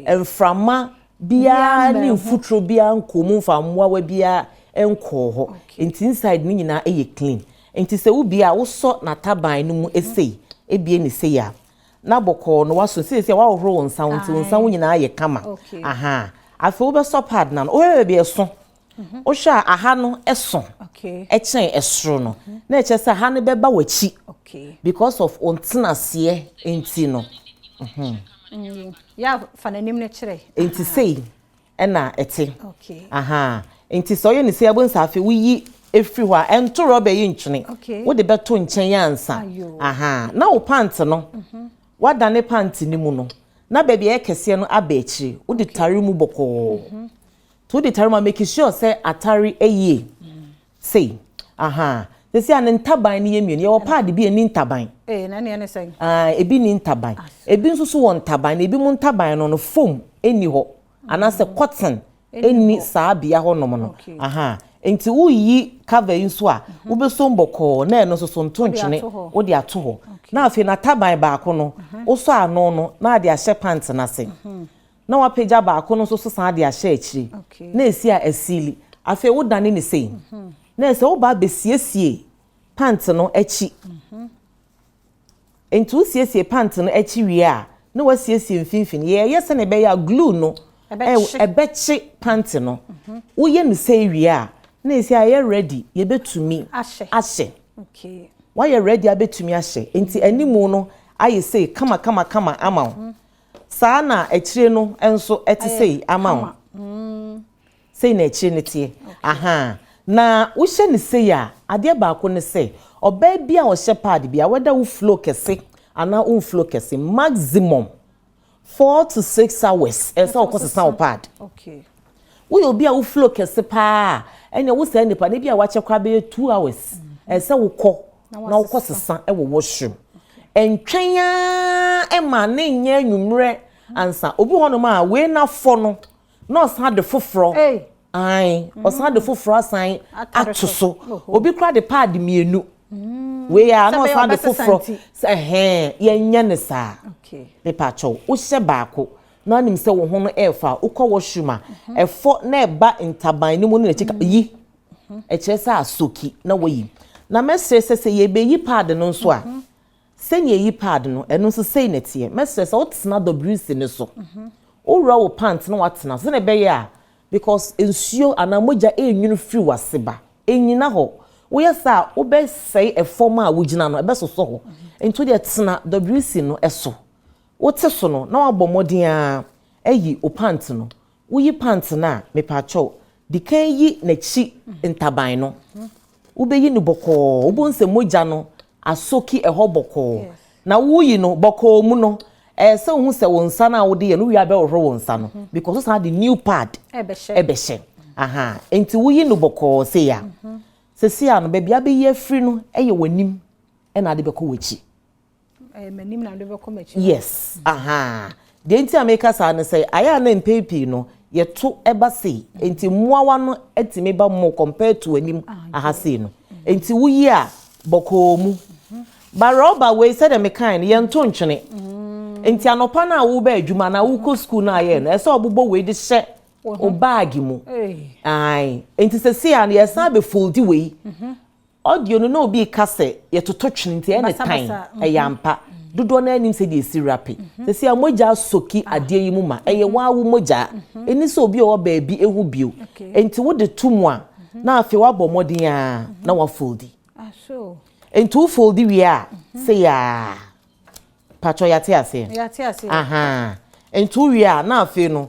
mframa biara ne mfuturo biara nkɔ mu, mfa mmoawa biara nkɔɔ hɔ, nti inside ne nyinaa yɛ clean. Nti sɛ wobie a, wosɔ n'ataban no mu esei, ebie ne sei a, na bɔkɔɔ no waso siesie, wahohoro wo nsa ho, nti wo nsa ho nyinaa yɛ kama. Aha, afei wobɛsɔ pad na no, wohwɛ baabi ɛso, wohwɛ a, aha no ɛso ɛkyɛn ɛsoro no, na ɛkyerɛ sɛ aha no bɛba w'akyi because of ntenaseɛ nti no. Yà, fa n'anim no kyerɛ. Nti sei ɛna ɛte. Aha, nti sɛ ɔyɛ ne sei abɔ nsa, afei woyi efiri hɔ a, ɛnto rɔba yi ntwene, wode bɛto nkyɛn ansa. Aha, na wo pant no, wadane pant ne mu no, na baabi a ɛyɛ kɛseɛ no aba akyire, wode tare mu bɔkɔɔ. Nti wode tare mu a, make sure sɛ atare yie sei. Aha, sisi a ne ntaban no yɛ mmienu. Yɛwɔ pad bi a ɛni ntaban. Ee, na neɛ ne sɛn? Aa, ebi ni ntaban, ebi nso so wɔ ntaban, na ebi mu ntaban no foam ɛni hɔ anaasɛ cotton ɛni saa bea hɔnom no. Aha, nti woyi cover yi nso a, wobɛso bɔkɔɔ na ɛno nso so nto ntwene, wode ato hɔ. Na afei n'ataban baako no, wosɔ ano no na ade ahyɛ pant n'ase, na wapagya baako no nso so san de ahyɛ akyire, na esi a aseal. Afei wodane ne sei, na ɛsɛ woba abɛsiesie pant no akyi. Nti wosiesie pant no akyi wie a, na wasiesie mfimfini. Yɛyɛ sɛ ne ɛbɛyɛ a glue no ɛbɛkye pant no. Woyɛ no sɛ wie a, na esi a yɛ ready, yɛbɛtumi ahyɛ. Wayɛ ready abɛtumi ahyɛ. Nti animu no ayɛ sei kama kama kama ama wo saa, na akyire no nso ɛte sei ama wo sei, na akyire no teɛ. Aha, na wohyɛ ne sei a, adeɛ baako ne sɛ ɔbaa bi a ɔhyɛ pad bi a, whether wo flow kɛse anaa wo flow kɛse, maximum 4 to 6 hours ɛsɛ ɔkɔ sesa wo pad. Woyɛ obi a wo flow kɛse paa, ɛnna wo saa nipa ne bi a wakyɛ koraa bɛyɛ 2 hours, ɛsɛ wokɔ na wokɔ sesa ɛwɔ washroom. Ntwɛn aa ɛma ne nyɛ anwummerɛ ansa. Obi hɔnom a wei n'afɔ no na ɔsan de foforɔ ayi, ɔsan de foforɔ asan ato so. Obi kora de pad mmienu wei a, na ɔsan de foforɔ sɛ ɛhɛn. Yɛnyɛ ne saa, mepakyɛw. Wohyɛ baako na anim sɛ wo ho no ɛɛfa, wokɔ washroom a, ɛfɔ na ɛba ntaban no mu no n'akyi yi, ɛkyerɛ sɛ asoak na wayi. Na mɛsrɛ sɛ yɛbɛyi pad no nso a, sɛnea eyi pad no, ɛno nso sei na ɛteɛ. Mɛsrɛ sɛ wotena WC ne so, wowura wo pant na watena sɛnea ɛbɛyɛ a, because nsuo anaa mogya ɛnwunu firi w'ase ba ɛnyina hɔ. Woyɛ saa, wobɛsɛe ɛfɔm a wogyina no, ɛbɛsosɔ hɔ. Nti wodeɛ tena WC no ɛso. Wote so no na wabɔ mmɔden a ɛyi wo pant no. Woyi pant no a, mepaakyɛw, di kan yi n'akyi ntaban no. Wobɛyi no bɔkɔɔ, wobɛhu sɛ mogya no asoak ɛhɔ bɔkɔɔ. Na woyi no bɔkɔɔ mu no, ɛyɛ sɛ wohu sɛ wo nsa no a wode yɛ no, wowie a bɛhohoro wo nsa no because wosan de new pad ɛbɛhyɛ. Aha, nti woyi no bɔkɔɔ sei a, sɛsi a no, baabi abɛyi afiri no ɛyɛ w'anim ɛna ade bɛkɔ w'akyi. Yes, aha, deɛ nti a meka saa no sɛ ayɛ a na mpɛn pii no yɛto ɛba sei, nti mmoawa no atumi ba mo compared to anim aha sei no. Nti woyi a bɔkɔɔ mu ba, rɔba wei sɛdeɛ mekan no, yɛnto ntwene. Nti anɔpa no a woba adwuma na wokɔ school no ayɛ no, ɛsɛ ɔbobɔ wei de hyɛ o bag mu. Ae, nti sɛ sei a no, yɛsan bɛ fold wei. Audio no na obi ka sɛ yɛtoto twene, nti ɛyɛ ne tan. Ɛyɛ ampa, dodoɔ no anim sɛ deɛ esi wrap. Sɛsi a mogya asoak adeɛ yi mu ma ɛyɛ waawo mogya, ɛni sɛ obi a ɔwɔ baabi ehu bio. Nti wode to mu a, na afei wabɔ mmɔden a na wafold. Nti wo fold wie a, sei aa. Pakyɛ yɛate aseɛ? Yɛate aseɛ. Ahaa. Nti wo wie a, na afei no,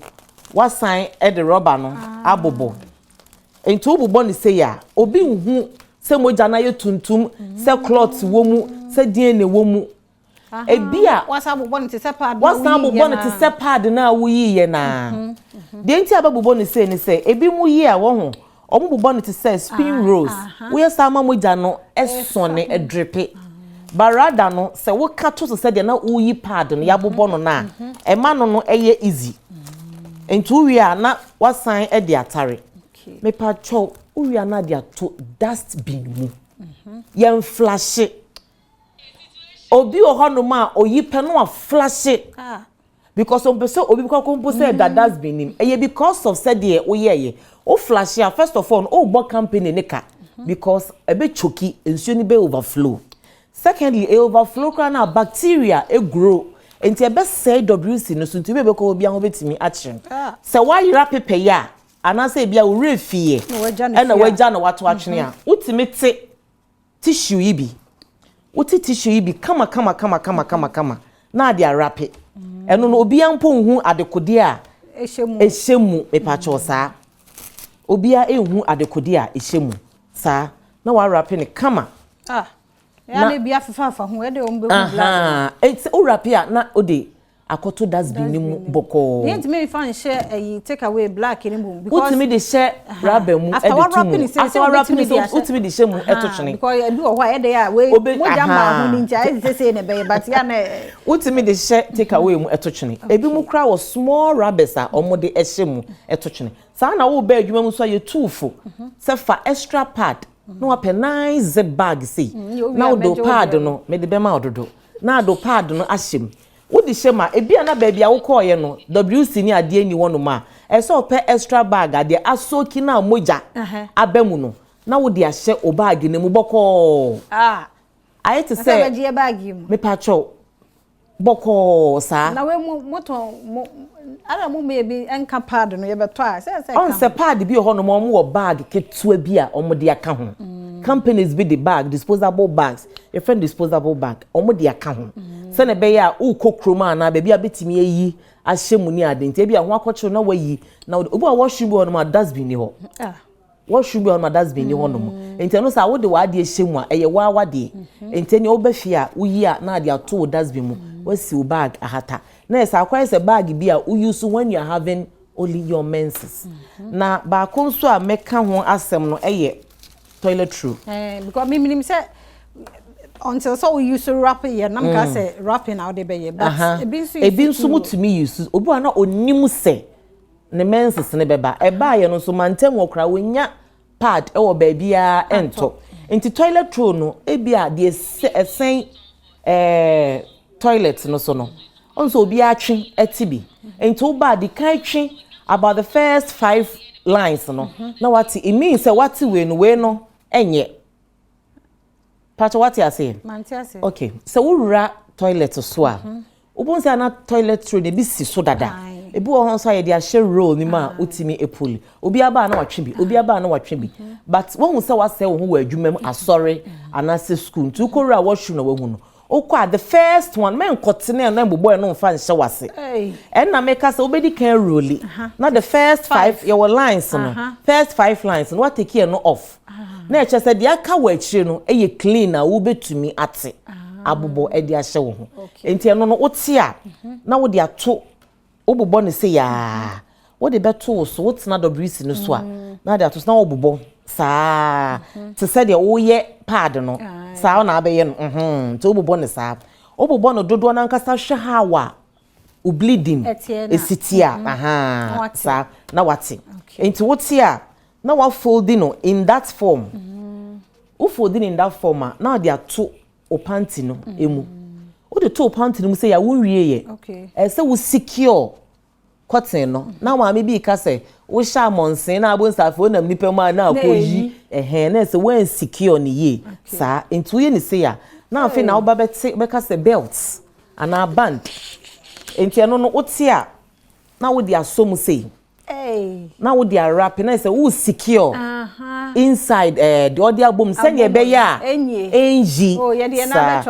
wasan de rɔba no abobɔ. Nti wobobɔ no sei a, obi nhu sɛ mogya no ayɛ tuntum, sɛ clot wɔ mu, sɛ deɛn na ɛwɔ mu. Ebi a wasan bobɔ no te sɛ pad wasan bobɔ no te sɛ pad no a woyiiɛ no a. Mhm, mhm. Deɛ nti a bɛbobɔ no sei ne sɛ ebi mu yi a wɔho wɔn bobɔ no te sɛ spin rolls. Woyɛ saa ma mogya no sɔne ɛdripe. Barada no sɛ woka to so sɛdeɛ na woyi pad no yɛabobɔ no no a ɛma no no ɛyɛ easy. Nti wowie a na wasan de atare. Mepakyɛw wowie a na de ato dust bin mu. Yɛn flashe. Obi wɔ hɔnom a oyi pɛ no aflashe ah. because ɔmpɛ sɛ obi kɔkɔ mpo sɛ ɛda mm. dustbin nim. Ɛyɛ because of sɛdeɛ woyɛɛyɛ. Wo flashe a first of all no wobɔ company ne ka mhm. because ɛbɛ choki nsuo no bɛ overflow. Secondly, ɛ overflow koraa na bacteria grow nti ɛbɛsɛe WC no so nti obi a ɛbɛkɔ hɔ biara ho bɛtumi akyere no. Ah. Sɛ woayera pepɛ yi a anaasɛ ebi a wo werɛ fie ɛna wagya na wato atwene a mhm. wotumi te tissue yi bi. Wote tissue yi bi kama kama kama kama kama kama na ade arape. Ɛno no obiara mpo nhu adekodeɛ a ɛhyɛ mu mepakyɛw saa. Obiara nhu adekodeɛ a ɛhyɛ mu saa na warape no kama. Ah, na ebi afefafa ho ɛde wɔn bɛhu blood. Aha, eti worape a na ode akɔto dustbin no mu bɔkɔɔ. Yɛntumi nfa nhyɛ ɛyi take away black no mu. Wotumi de hyɛ rubber mu ɛde to mu. After wa wrap ne sɛ wotumi de hyɛ mu ɛto twene. Because ebi wɔ hɔ a ɛde a wei mogya mmaa ho ne nti ayɛ sɛ sɛ na ɛbɛyɛ but ya na. Wotumi de hyɛ take away mu ɛto twene. Ebi mu kora wɔ small rubbers a wɔn de ɛhyɛ mu ɛto twene. Saa na wo ba adwuma mu nso a yɛtu fo sɛ fa extra pad na wapɛ nice zip bag sei na wode pad no mede bɛma wo dodo na ade pad no ahyɛ mu. Wode hyɛ mu a, ebia na baabi a wokɔeɛ no, WC ne adeɛ nni hɔnom a, ɛsɛ sɛ wopɛ extra bag a deɛ asoaki no a mogya aba mu no, na wode ahyɛ wo bag no mu bɔkɔɔ. Ayɛ te sɛ, mepakyɛw, bɔkɔɔ saa. Na wei mo motɔn mo ara mo meyɛ bi nka pad no yɛbɛtɔ a sɛ sɛ Ɔn sɛ pad bi wɔ hɔnom a wɔwɔ bag ketewa bi a wɔde aka ho. Companies bi de bag, disposable bags, yɛfrɛ no disposable bag, wɔde aka ho. Sɛnea ɛbɛyɛ a wokɔ kurom anaa baabi a wobɛtumi ayi ahyɛ mu ne ade nti ebi a ho akɔkyere na wayi na wode obi a washroom bi wɔ hɔnom a dustbin ni hɔ. Ah. Washroom bi wɔ hɔnom a dustbin ni hɔnom. Nti ɛno sɛ wode w'adeɛ hyɛ mu a ɛyɛ waa w'adeɛ. Nti ɛnea wobɛ fie a woyi a na ade ato wo dustbin mu wasi wo bag ahata. Na ɛsɛ akɔyɛ sɛ bag bi a wo use when you are having only your menses. Na baako nso a mɛka ho asɛm no ɛyɛ toilet roll. Eh, because me minim sɛ until sɛ wo use wrap yɛ nam ka sɛ wrapping na wode bɛyɛ but ebi nso ebi nso mutumi use obi wa na onim sɛ ne menses ne bɛba ɛbaa yɛ no nso mantam wɔ koraa wonya pad ɛwɔ baabiara ɛntɔ nti toilet roll no ebi a deɛ ɛsɛn ɛɛ toilet no so no ɔn sɛ obiara twe ɛte bi nti wo ba de kan twe about the first five lines no na wate it means sɛ wate wei no wei no ɛnyɛ patro wate aseɛ okay sɛ wowura toilet so a wobɛhu sɛ ana toilet roll no ebi si so dada ebi wɔ hɔ nso a yɛde ahyɛ roll no mu a wotumi epuli obi aba a na watwe bi obi aba a na watwe bi but wohu sɛ wasɛe wo ho wɔ adwuma mu asɔre anaasɛ school nti wokɔwura washroom na wahu no wokɔ a the first one mɛnkɔtene ɛno ɛmbobɔ ɛno mfa nhyɛ wase ɛnna meka sɛ wobɛdi kan roli na the first five yɛwɔ lines no first five lines no watake ɛno off na ɛkyɛ sɛ deɛ aka wɔ akyire no ɛyɛ clean a wobɛtumi ate abobɔ ɛde ahyɛ wo ho nti ɛno no wote a na wode ato wobobɔ no sei aa wode bɛto wo so wotena WC no so a na ade ato so na wobobɔ saa te sɛ deɛ woyɛ pad no saa na abɛyɛ no nti wobobɔ no saa wobobɔ no dodoɔ no ankasa hwɛ how a wo bleeding esi te a aha saa na wate nti wote a na wafoldi no in that form wofoldi no in that form a na ɔde ato wo panty no mu wode to wo panty no mu sɛ yɛ wonwie yɛ ɛsɛ wo secure cotton no na maame bi ka sɛ wohyɛ amɔnsen na abo nsafe wonam nipa mu a na akɔ yi ɛhɛn na ɛsɛ wɔn secure ne yie saa nti woyɛ ne sei a na afei na woba bɛte bɛka sɛ belt anaa band nti ɛno no wote a na wode asɔ mu sei na wode arape na ɛsɛ wo secure. inside ɛɛ deɛ ɔde abom sɛnea ɛbɛyɛ a ɛnyi oh, saa.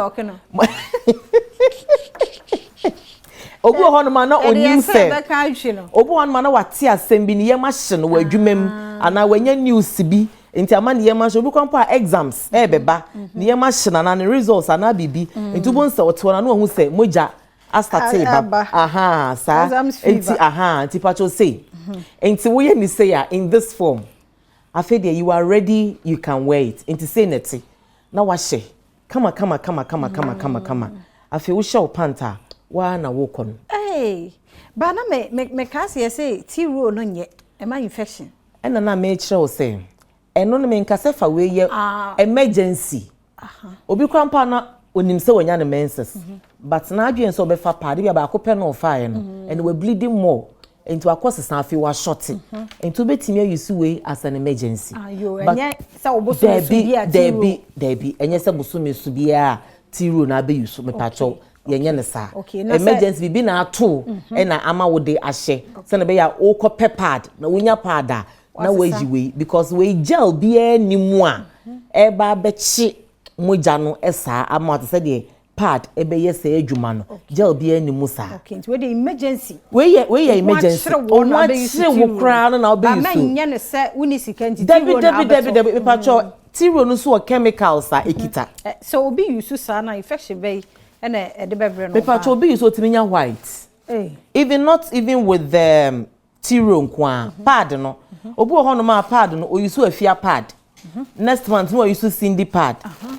Obi wɔ hɔnom a na onim sɛ obi wɔ hɔnom a na wate asɛm bi ne yam ahye no wɔ adwuma mu ah. anaa wanya news bi nti ama ne yam ahye obi kwan po a exams ɛrebɛba mhm. ne yam ahye no anaa ne results anaa biribi mm. nti wobɛhu sɛ ɔte hɔ na na wahu sɛ mogya astate ba aha saa nti aha nti patro sei mhm. nti woyɛ ne sei a in this form afei deɛ you are ready you can wear it nti sei na ɛte na wahyɛ kama kama kama kama kama kama kama afei wohyɛ wo pant a waa na wokɔ no. Hey, ba na me me me kaa sɛ yɛsɛ tea roll no nyɛ ɛma infection. Ɛna na mekyerɛ wo sɛ ɛno no menka sɛ fa wei yɛ ah. emergency. Obi kora mpo a na onim sɛ wanya ne menses mhm. but n'adwene sɛ ɔbɛfa paa de bi a baako pɛ na ɔfaeɛ no mhm. and we bleeding more nti wakɔ sesa afei wasɔte mhm. nti wobɛtumi ayi so wei as an emergency. Ah, but daabi daabi daabi ɛnyɛ sɛ bosome so biara ti roll na abɛyi so mepakyɛw yɛnyɛ no saa emergency biribi na ato mhm. ɛna ama wo de ahyɛ sɛnea ɛbɛyɛ a wokɔ pɛ pad na wonya pad a na wayi wei because wei gel biara ni mu a mhm. ɛba abɛkye mogya no saa ama te sɛ deɛ pad ɛbɛyɛ sɛ adwuma no gel biara ni mu saa. Okay, nti wei de emergency. Wei yɛ wei yɛ emergency. Ɔno akyere wo koraa no na wobɛyi so. Ba mɛnyɛ no sɛ wonni sika nti ti roll na abɛtɔ. Dabi dabi dabi mepakyɛw ti roll no nso wɔ chemicals a ekita. Sɛ obi use saa na infection bɛyi ɛna ɛde bɛbrɛ no. Mepakyɛw obi use otumi nya white. Even not even with the ti roll nko ara pad no obi wɔ hɔnom a pad no oyi so afia pad. Next month no wayi so Cindy pad.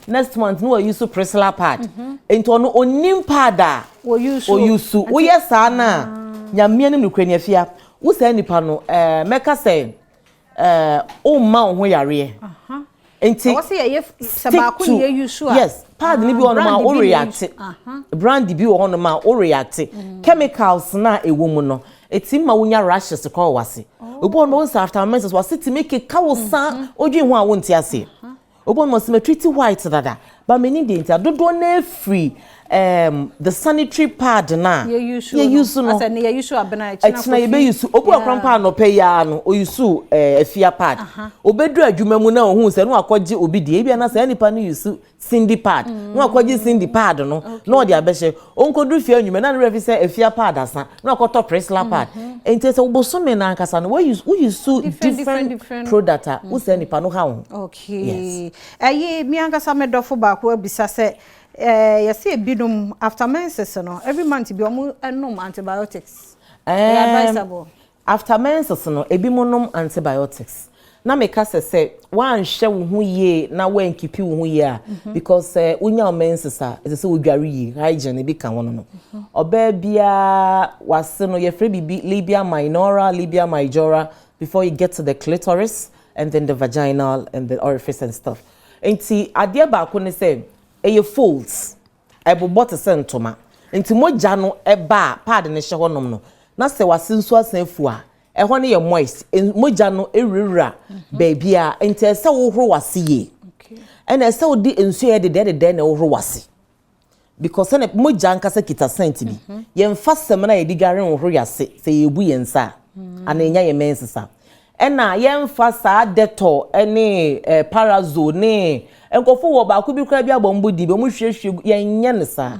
Next month no wayi so Priscilla pad. Nti ɔno onim pad a oyi so. Woyɛ saa na nyame anim nokura ni afia. Wo saa nipa no eh, mɛka sɛ eh, womma wo ho yareɛ. Nti stick to yes pad ni bi wɔ hɔnom a wo react. Brand bi wɔ hɔnom a wo react. Chemicals na ɛwɔ mu no Etumi ma wonya rashes koraa wɔ w'ase. Obi wɔ hɔ no wohu sɛ after menses w'ase tumi keka wo saa mm-hmm. odwen ho a wonte aseɛ. Obi wɔ hɔ no ɔsɛ matreat white dada but menim deɛ nti a dodoɔ no afiri um, the sanitary pad no a yɛuse no ɛkyena yɛbɛuse obi wɔ koraa mpo anɔpa yi ara no ɔuse eh, afia pad obɛduru adwuma mu na ɔhu sɛ na wakɔgye obi deɛ ebia na saa nipa no use Cindy pad mm. na wakɔgye Cindy pad no na ɔde abɛhyɛ ɔnkɔduru fie anwummerɛ na ne werɛ fi sɛ afia pad asa na wakɔtɔ Priscilla pad mm-hmm. nti sɛ wobosome no ankasa no woyi so different product a wo saa nipa no ha wo okay ɛyi mi ankasa me dɔfo baako abisa sɛ ɛɛ yɛsɛ ebinom after menses no every month bi ɔmo nom antibiotics ɛyɛ advisable. After menses no, ebinom nom antibiotics. Na meka sɛ sɛ woanhwɛ wo ho yie na woankipi wo ho yie a, because sɛ wonya wo menses a, ɛsɛ sɛ wodware yie, hygiene ebi ka ho no no. Ɔbaa biara w'ase no, yɛfrɛ biribi labia minora, labia majora, before you get to the clitoris and then the vaginal and the orifice and stuff. Nti adeɛ baako ne sɛ, ɛyɛ folds. Ɛbobɔ te sɛ ntoma. Nti mogya no ba a, pad no hyɛ hɔnom no, na sɛ w'ase nso asan afu a, ɛhɔ no yɛ moist. Mogya no wurawura baabiara. Nti ɛsɛ sɛ wohoro w'ase yie. Ɛna ɛsɛ sɛ wode nsuo a ɛyɛ dedɛɛdedɛɛ na ɛhohoro w'ase. Because sɛnea mogya ankasa kita scent bi. Yɛmfa samina a yɛde dware nhohoro yɛn ase sɛ yɛrebu yɛn nsa a, anaa yɛnya yɛn menses a. Ɛna yɛnfa saa Dettol ne Parazone ne nkurɔfo wɔ baako bi koraa bi abɔ wɔn din bi wɔn hwiehwie gu yɛnyɛ no saa.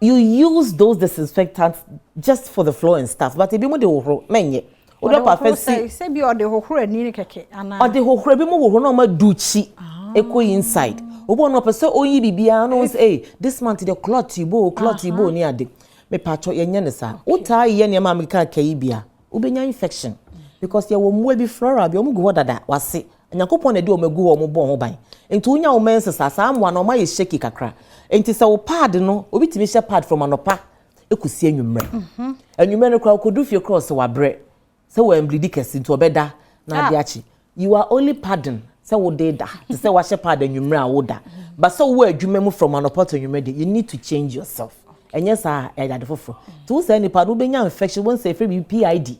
You use those disinfectants just for the floor and stuff but ebi mo de hohoro mɛnyɛ. Wode ɔpa fɛ si. Sɛ bi ɔde hohoro ani no kɛkɛ anaa. Ɔde hohoro ebi mo hohoro na ɔma dukyi ekɔ inside. Obi wɔ no ɔpɛ sɛ oyi biribiara na ɔn sɛ ee this month de clot ibo clot ibo ne ade. Mepatwɔ yɛnyɛ no saa. Wotaa yɛ nneɛma a meka ka yi bi a. Wobɛnya infection because yɛwɔ mmoa bi flora bi wɔn gu hɔ dada wase Nyankopɔn na ɛde wɔn agu hɔ wɔn bɔ ho ban nti wonya wo menses a saa mmoa no wɔn ayɛ shaky kakra nti sɛ wo pad no obi tumi hyɛ pad from anɔpa ɛkɔsi anwummerɛ mhm. anwummerɛ no koraa wokɔdu fie koraa sɛ wabrɛ sɛ wɔamblidi kɛse nti ɔbɛda na ade akye you are only padding sɛ wode da te sɛ wahyɛ pad anwummerɛ a woda but sɛ wowɔ adwuma mu from anɔpa to anwummerɛ de you need to change yourself ɛnyɛ saa a ɛyɛ ade foforɔ nti wo saa nipa no wobɛnya infection wobɛhu sɛ ɛfrɛ biribi PID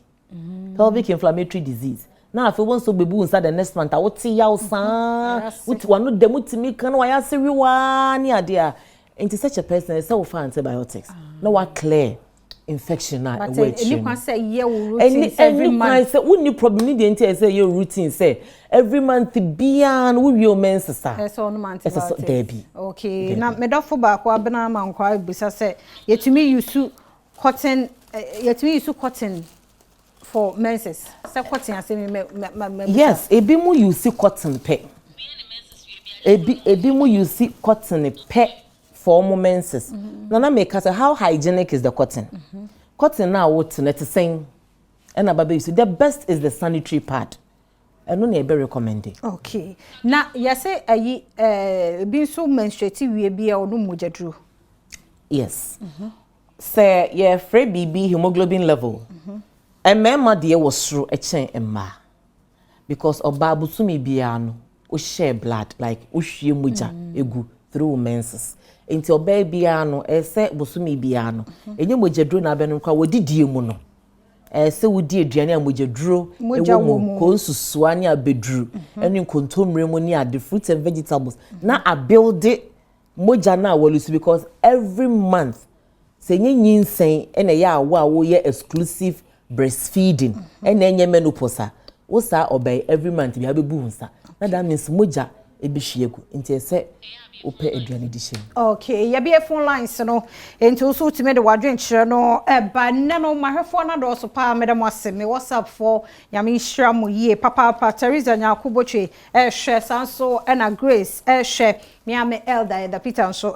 pelvic inflammatory disease na afei wobɛhu sɛ wobɛbu wo nsa the next month a wote yaw saa wote wano dɛm wotumi ka na wayɛ ase wewaa ne adeɛ a nti such a person ɛsɛ wofa antibiotics na wa clear. Infection a ɛwɔ akyire no. But ɛni kwan sɛ yɛ wo routines every month. Ɛni kwan sɛ wonni problem ne deɛ nti ɛsɛ yɛ routine sɛ every month biara no wowie wo menses a. Ɛsɛ ɔnom antibiotics. Ɛsɛ sɛ daabi. Okay, na medɔfo baako Abena Amankwaa bisa sɛ yɛtumi use cotton, yɛtumi use cotton for menses? Sɛ cotton asɛm yi mɛ mɛ mɛ. Yes, ebi mu use cotton pɛ. Ebi ebi mu use cotton pɛ for ɔmo menses. Na na meka sɛ, how hygienic is the cotton? Cotton na wote no, ɛte sɛn? Ɛna ba bɛ use, the best is the sanitary pad. Ɛno na ɛbɛ recommend. Okay. Na yɛsɛ ayi ebi nso menstruate wie bi a, ɔno mogya duro. Yes. Sɛ yɛfrɛ biribi hemoglobin level, mmarima deɛ wɔ soro kyɛn mmaa because ɔbaa, bosome biara no wohyɛ blood, like wohwie mogya egu through menses. Nti ɔbaa biara no, ɛsɛ bosome biara no, ɛnyɛ mogya duro na abɛnom koraa, wɔdidie mu no ɛsɛ wodi aduane a mogya duro ɛwɔ mu, konsusua ne abɛduru ɛne nkontommire mu ne ade, fruits and vegetables, na abuild mogya no a wɔlose, because every month, sɛ ɛnyɛ nyinsɛn ɛna ɛyɛ awo a wɔyɛ exclusive breastfeeding, ɛna ɛnyɛ menopause a, wo saa ɔbɛn, every month bi abɛbu wo nsa na that means mogya ebɛhwie gu, nti ɛsɛ wopɛ aduane di hyɛ mu. Okay, yɛbie phone lines no, nti wo so wotumi de w'adwenkyerɛ no ɛba. Nnɛ no mahwɛfoɔ no adɔɔso paa, meda mo ase. Me WhatsApp foɔ, Nyame nhyira mo yie papaapa. Teresa Nyako Botwe ɛhwɛ, saa nso ɛna Grace ɛhwɛ. Me a me elder Ɛda Peter nso,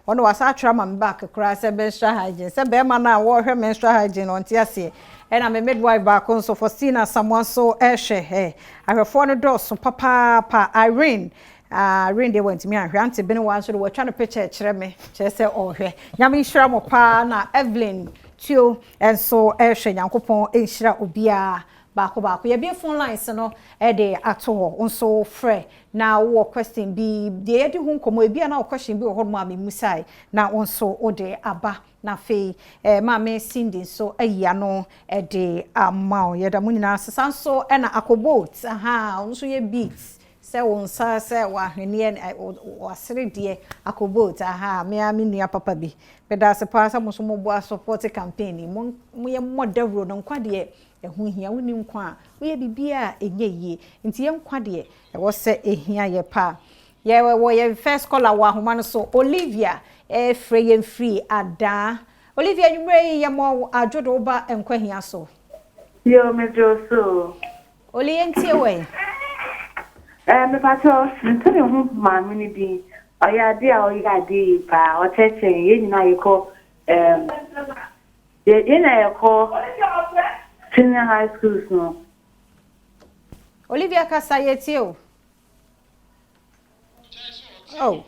ɔno wasa atwerɛ ama me back koraa sɛ menstrual hygiene, sɛ bɛrima no a wɔrehwɛ menstrual hygiene, ɔnte aseɛ. Ɛna me midwife baako nso, Faustina Samoa, nso ɛhwɛ. Ɛ ahwɛfoɔ no dɔɔso papaapa. Irene, Irene deɛ wantumi ahwɛ. Ante bene wa nso de wɔatwa no picture kyerɛ me, kyerɛ sɛ ɔrehwɛ. Nyame nhyira mo paa. Na Evelyn Tuo nso ɛrehwɛ. Nyankopɔn nhyira obiara baako baako. Yɛbie phone lines no ɛde ato hɔ nso, frɛ na wowɔ question bi deɛ yɛde ho nkɔmmɔ. Ebi a na wɔ question bi wɔ hɔ nom a memusae na wo nso wode aba, na afei maame Cindy nso ayi ano ɛde ama wo. Yɛda mo nyinaa sesa nso. Ɛna akobot aha, ɔno nso yɛ beads sɛ wo nsa sɛ wahweneɛ wasere deɛ, akobot aha, me a me nua papa bi, meda ase paa sɛ mo nso moboa support campaign yi. Mo moyɛ mmɔ dawuro no. Nkwa deɛ, ɛho hia. Wonni nkwa a, woyɛ biribiara a ɛnyɛ yie, nti yɛn nkwa deɛ, ɛwɔ sɛ ɛhia yɛ paa. Yɛwɔ yɛn first caller wɔ ahoma no so. Olivia ɛfrɛ yɛn firi Adaa. Olivia, nwummerɛ yi yɛmmɔ adwodo, woba Nkwa so. Yo, megye wo so. Oli, yɛntie wɔ yi. Mepatɔ, nte ne ho maame no din. Ɔyɛ ade a ɔyɛ ade yi paa. Ɔkyerɛkyerɛ yɛn nyinaa yɛkɔ yɛn nyinaa yɛkɔ senior high schools no. Olivia, kasa, yɛtie o. Oh.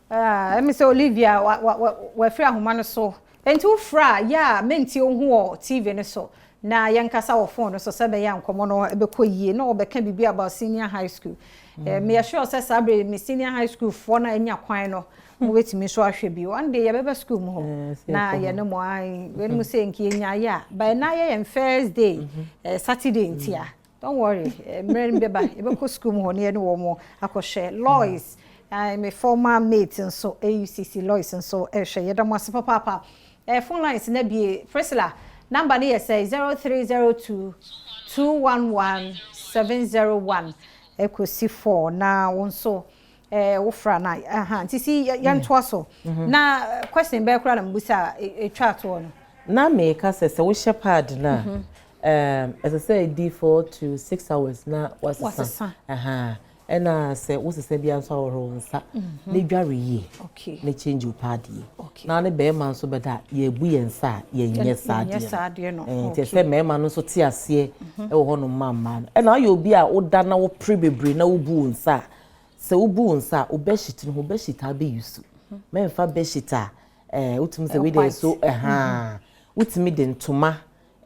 Ah, ɛmi sɛ Olivia wa wa wa wafiri ahoma no so. Nti wofra a, yɛ a mentie wo ho wɔ TV no so na yɛnkasa wɔ phone no so sɛ bɛyɛ nkɔmmɔ no ɛbɛkɔ yie. Na wɔbɛka biribi about senior high school. Meyɛ sure sɛ saa bere me senior high school foɔ no anya kwan no, mobɛtumi nso ahwɛ bi. One day yɛbɛbɛ school mu hɔ na yɛne mo ai wɛne mu sɛ nka yɛnyaeɛ a, but na yɛ yɛn first day Saturday nti a, don't worry, mmerɛ no bɛba, yɛbɛkɔ school mu hɔ na yɛne wɔ mo akɔhwɛ. Lois, my former mate nso, AUCC Lois nso ɛhwɛ. Yɛda mo ase papaapa. Phone lines na bie. Priscilla, number no yɛ sɛ 0302 211 701 ɛkɔsi 4 na wo nso wofra na aha. Nti si yɛntoa so na question bɛɛ koraa na mbusa a ɛtwa atoɔ no. Na meka sɛ wohyɛ pad no a, ɛsɛ sɛ ɛdi 4 to 6 hours na wasesa. Ɛna sɛ wosesa bia nso, ahohoro wo nsa na dware yie na change wo pad yie. Na ne bɛrima nso bɛda, yɛbu yɛn nsa a, yɛnyɛ saa adeɛ no. Nti sɛ mmarima no nso te aseɛ ɛwɔ hɔ nom ma mmaa no. Ɛna ayɛ obi a woda na wopere bebree na wobu wo nsa a, sɛ wobu wo nsa a, wo bedsheet no ho, bedsheet a bɛyi so, mɛmfa bedsheet a wotumi sɛ wei deɛ so ɛhaa. Wotumi de ntoma,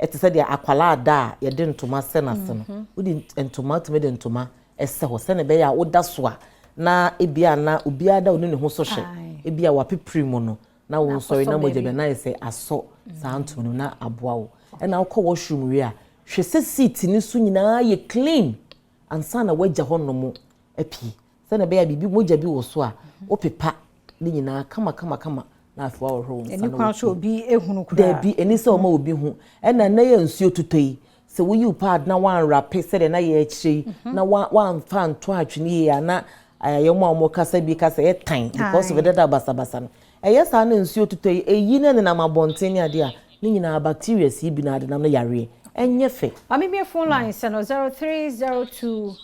ɛte sɛ deɛ akwalaa da a yɛde ntoma sɛ n'ase no, wode ntoma, wotumi de ntoma ɛsɛ hɔ sɛnea ɛbɛyɛ a woda so a, na ebia na obiara da ɔne ne ho so hwɛ, ebia wapepere mu no na wo nsɔre na mogya bi na ayɛ sɛ asɔ saa ntoma no na aboa wo. Ɛna wokɔ washroom wie a, hwɛ sɛ seat ne so nyinaa yɛ clean ansa na woagya hɔ nom apie, sɛnea ɛbɛyɛ a biribi mogya bi wɔ so a, wopepa ne nyinaa kama kama kama. Na afei woahohoro wo nsa Ɛni na kwan sɛ woapue. obi ehunu koraa. Dabi, ɛni sɛ ɔma obi hu. Ɛna nnɛ yɛ nsuo tutɔ yi, sɛ woyi wo pad na woanrape sɛdeɛ na yɛrekyerɛ yi, na woamfa anto atwene yie a, na ɛyɛ wɔn a wɔkasa bi ka sɛ ɛyɛ tan because of ɛdeda basabasa no. Ɛyɛ saa na nsuo tutɔ yi, ɛyi na ɛnenam abɔnten ne adeɛ a, ne nyinaa bacteria yi bi na adenam no yareɛ. Ɛnyɛ fɛ. Maame bie phone lines no 0302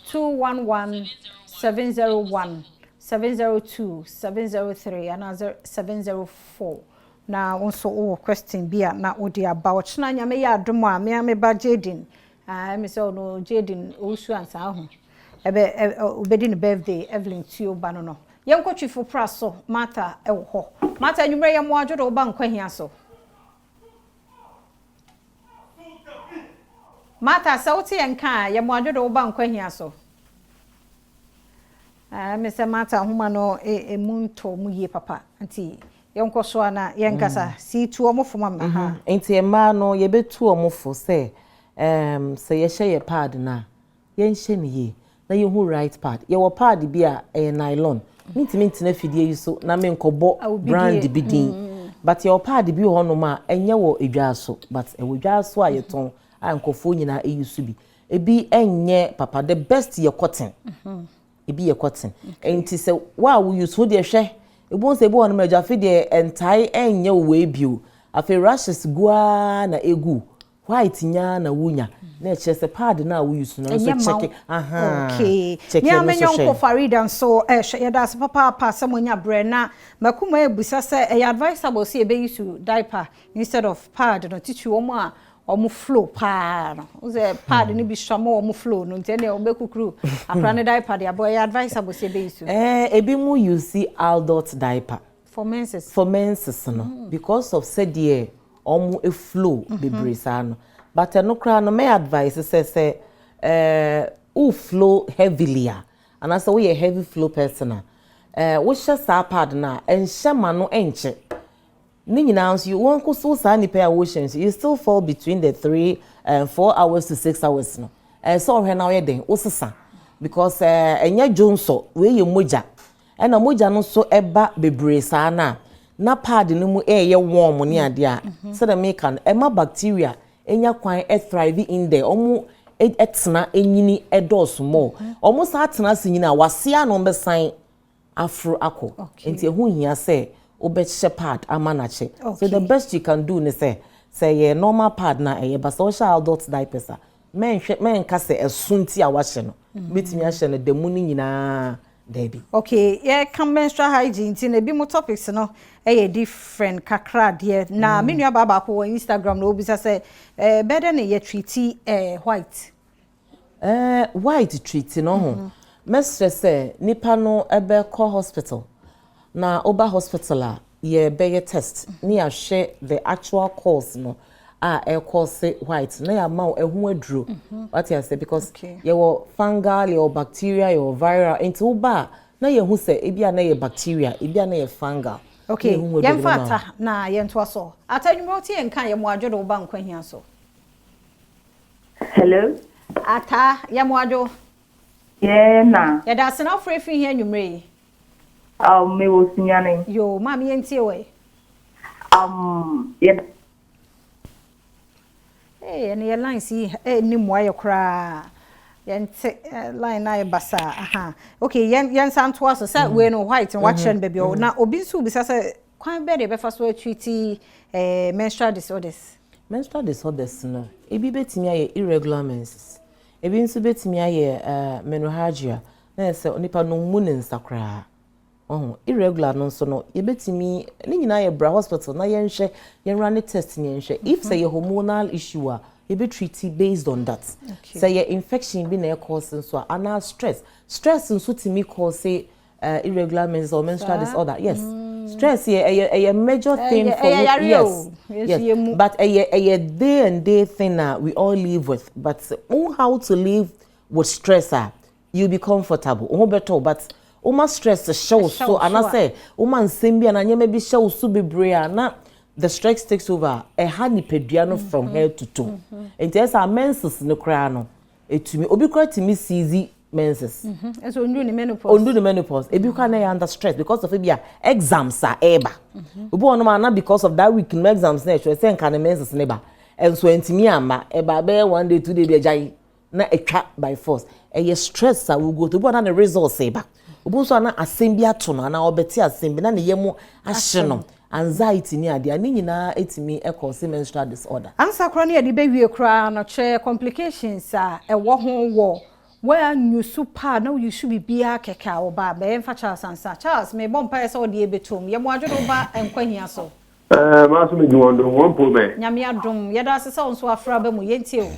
211 701 702 703 anaa 704 na wo nso wowɔ question bi a na wode aba. Ɔkyena Nyame yɛ adom a, me a me ba Jaden, ɛmi sɛ ɔno Jaden ɔwusu ansa ho ɛbɛ ɔbɛdi ne birthday, Evelyn Tuo ba no. Yɛnkɔ Twifo Pra so, Martha ɛwɔ hɔ. Martha, anwummerɛ yɛ mmoa adwo de woba Nkwa so. Martha, sɛ wote yɛn ka a, yɛ mmoa adwo de woba Nkwa so. Me sɛ Martha ahoma no emu ntɔ mu yie papa, nti yɛnkɔ so a na yɛnkasa si tu ɔmo fo ma me ha. Nti mmaa no, yɛbɛtu ɔmo fo sɛ sɛ yɛhyɛ yɛ pad no a, yɛnhyɛ no yie na yɛhu right pad. Yɛwɔ pad bi a ɛyɛ nylon. Mentumi ntena fidie yi so na menkɔbɔ brand bi din, but yɛwɔ pad bi wɔ hɔnom a ɛnyɛ wɔ edwa so, but ɛwɔ edwa so a yɛtɔn a nkurɔfoɔ nyinaa ɛyi so bi. Ebi ɛnyɛ papa. The best yɛ cotton. Ebi yɛ cotton, nti sɛ wo a wo use wo deɛ, hwɛ, ebi wɔn sɛ ebi wɔ hɔnom agya afei deɛ ɛntae ɛnyɛ wo wei bio. Afei rashes guaa na egu white nyaa na wunya na ɛkyerɛ sɛ pad na a wo use no nso check aha. Check no nso hwɛ. Farida nso ɛhwɛ, yɛda ase papaapa sɛ mo nya brɛ. Na makuma ebusa sɛ ɛyɛ advisable sɛ yɛbɛyi so diaper instead of pad no, titiri wɔn a wɔn flow paa no, sɛ pad no bi sua ma wɔn flow no, nti ɛnna wɔn bɛkukuru akora ne diaper de abɔ. Ɛyɛ advisable sɛ yɛbɛyi so? Ebi mu use adult diaper. For menses? For menses no, because of sɛdeɛ wɔn flow bebree saa no. But ɛno koraa no, may advice sɛ wo flow heavily a, anaasɛ woyɛ heavy flow person a, wohyɛ saa pad no a, ɛnhyɛ ma no ɛnkyɛ ne nyinaa nso wɔn nko so. Saa nipa a wɔhyɛ nso, you still fall between the 3 and 4 hours to 6 hours no. Sɛ ɔhwɛ na ɔyɛ den wosesa, because ɛnyɛ dwonsɔ, wei yɛ mogya, ɛna mogya no nso ɛba bebree saa na pad no mu ɛyɛ warm ne adeɛ a, sɛdeɛ meka no, ɛma bacteria enya kwan ɛthrive in there. Ɔmo ɛtena enyini ɛdɔɔso more. Ɔmo saa tena ase nyina a wase ano bɛsan aforo akɔ, nti ɛho hia sɛ wobɛhyɛ pad ama n'akyɛ. So the best you can do ne sɛ yɛ normal pad na ɛyɛ ba sɛ wɔhyɛ adult diapers a, mɛnhwɛ mɛnka sɛ ɛso nti a wahyɛ no, bɛtumi ahyɛ no da mu no nyinaa, daabi. Okay, yɛka menstrual hygiene nti na ebi mu topics no ɛyɛ different kakra deɛ. Na me nua baa baako wɔ Instagram na obisa sɛ bɛdɛ ne yɛ treat white? White treat no ho, mɛsrɛ sɛ nipa no ɛbɛkɔ hospital. Na ɔba hospital a, yɛbɛyɛ test ne yɛahwɛ the actual cause no a ɛkɔse white na yɛama wo ɛho aduro. Wate ase? Because yɛwɔ fungal, yɛwɔ bacteria, yɛwɔ viral. Nti woba a, na yɛhu sɛ ebi a na yɛ bacteria, ebi a na yɛ fungal. Okay, yɛmfa Ata na yɛntoa so. Ata, anwummerɛ wote yɛn ka, yɛ mo adwo de woba Nkwa Hia so. Hello. Ata, yɛ mo adwo. Yeah, na. Yɛda ase. Na wofrɛ firi hia anwummerɛ yi? Mewɔ Sunyane. Yo, maame, yɛntie wɔ yi. Yeah. Hey, ɛne yɛ lines yi ɛni mmoa yɛ koraa. Yɛnte line na yɛ basaa aha. Okay, yɛn yɛnsa ntoa so sɛ wei no, white no, wakyerɛ no baabi ɔwɔ. Na obi nso bisa sɛ kwan bɛɛ de yɛbɛfa so atreat menstrual disorders? Menstrual disorders no, ebi bɛtumi ayɛ irregular menses, ebi nso bɛtumi ayɛ menorrhagia, na yɛ sɛ nipa no mu ne nsa koraa. Ɔho irregular no nso no, yɛbɛtumi ne nyinaa yɛ bra hospital na yɛnhwɛ, yɛnra ne test ne yɛnhwɛ. If sɛ yɛ hormonal issue a, yɛbɛtreat based on that. Sɛ yɛ infection bi na ɛkɔɔse nso a, anaa stress nso tumi cause irregular menses or menstrual disorder. Yes, stress yɛ ɛyɛ major thing for yes, but ɛyɛ day and day thing na we all live with. But how to live with stress a, you be comfortable, wo ho bɛtɔ. But woma stress hyɛ wo so, anaasɛ woma nsɛm bi anaa nneɛma bi hyɛ wo so bebree a, na the stress takes over, ɛha nipadua no from head to toe. Nti ɛsɛ menses no koraa no, etumi obi koraa tumi seize. menses. Nso ondu ne menopause. Ondu ne menopause. Ebi kora na ɛyɛ under stress because of ebi a exams a ɛreba. Obi wɔ nom a na because of that week no exams na ɛkyerɛ sɛ nka ne menses ne ba. Nso ɛntumi amma. Ɛba bɛyɛ one day, 2 day bi agya yi na atwa by force. Ɛyɛ stress a wo go through. Obi wɔ na ne results ɛba. Obi nso a na asɛm bi ato no anaa ɔbɛte asɛm bi na ne yam ahye no. Anxiety ne adeɛ ne nyinaa ɛtumi ɛkɔ menstrual disorder. Ansa koraa ne yɛde bɛwie koraa no, kyerɛ complications a ɛwɔ ho wɔ woanyusu paa na woyusu biribiara kɛkɛ a wɔba bɛyɛ mfa Charles ansa. Charles, mebɔ mpaeɛ sɛ wode ɛbɛtom yɛmo adwene woba nkwa so. Maa so megye wɔn do wɔn mpo mɛ. Nyame adom, yɛda ase sɛ wo nso afra ba mu. Yɛntie o.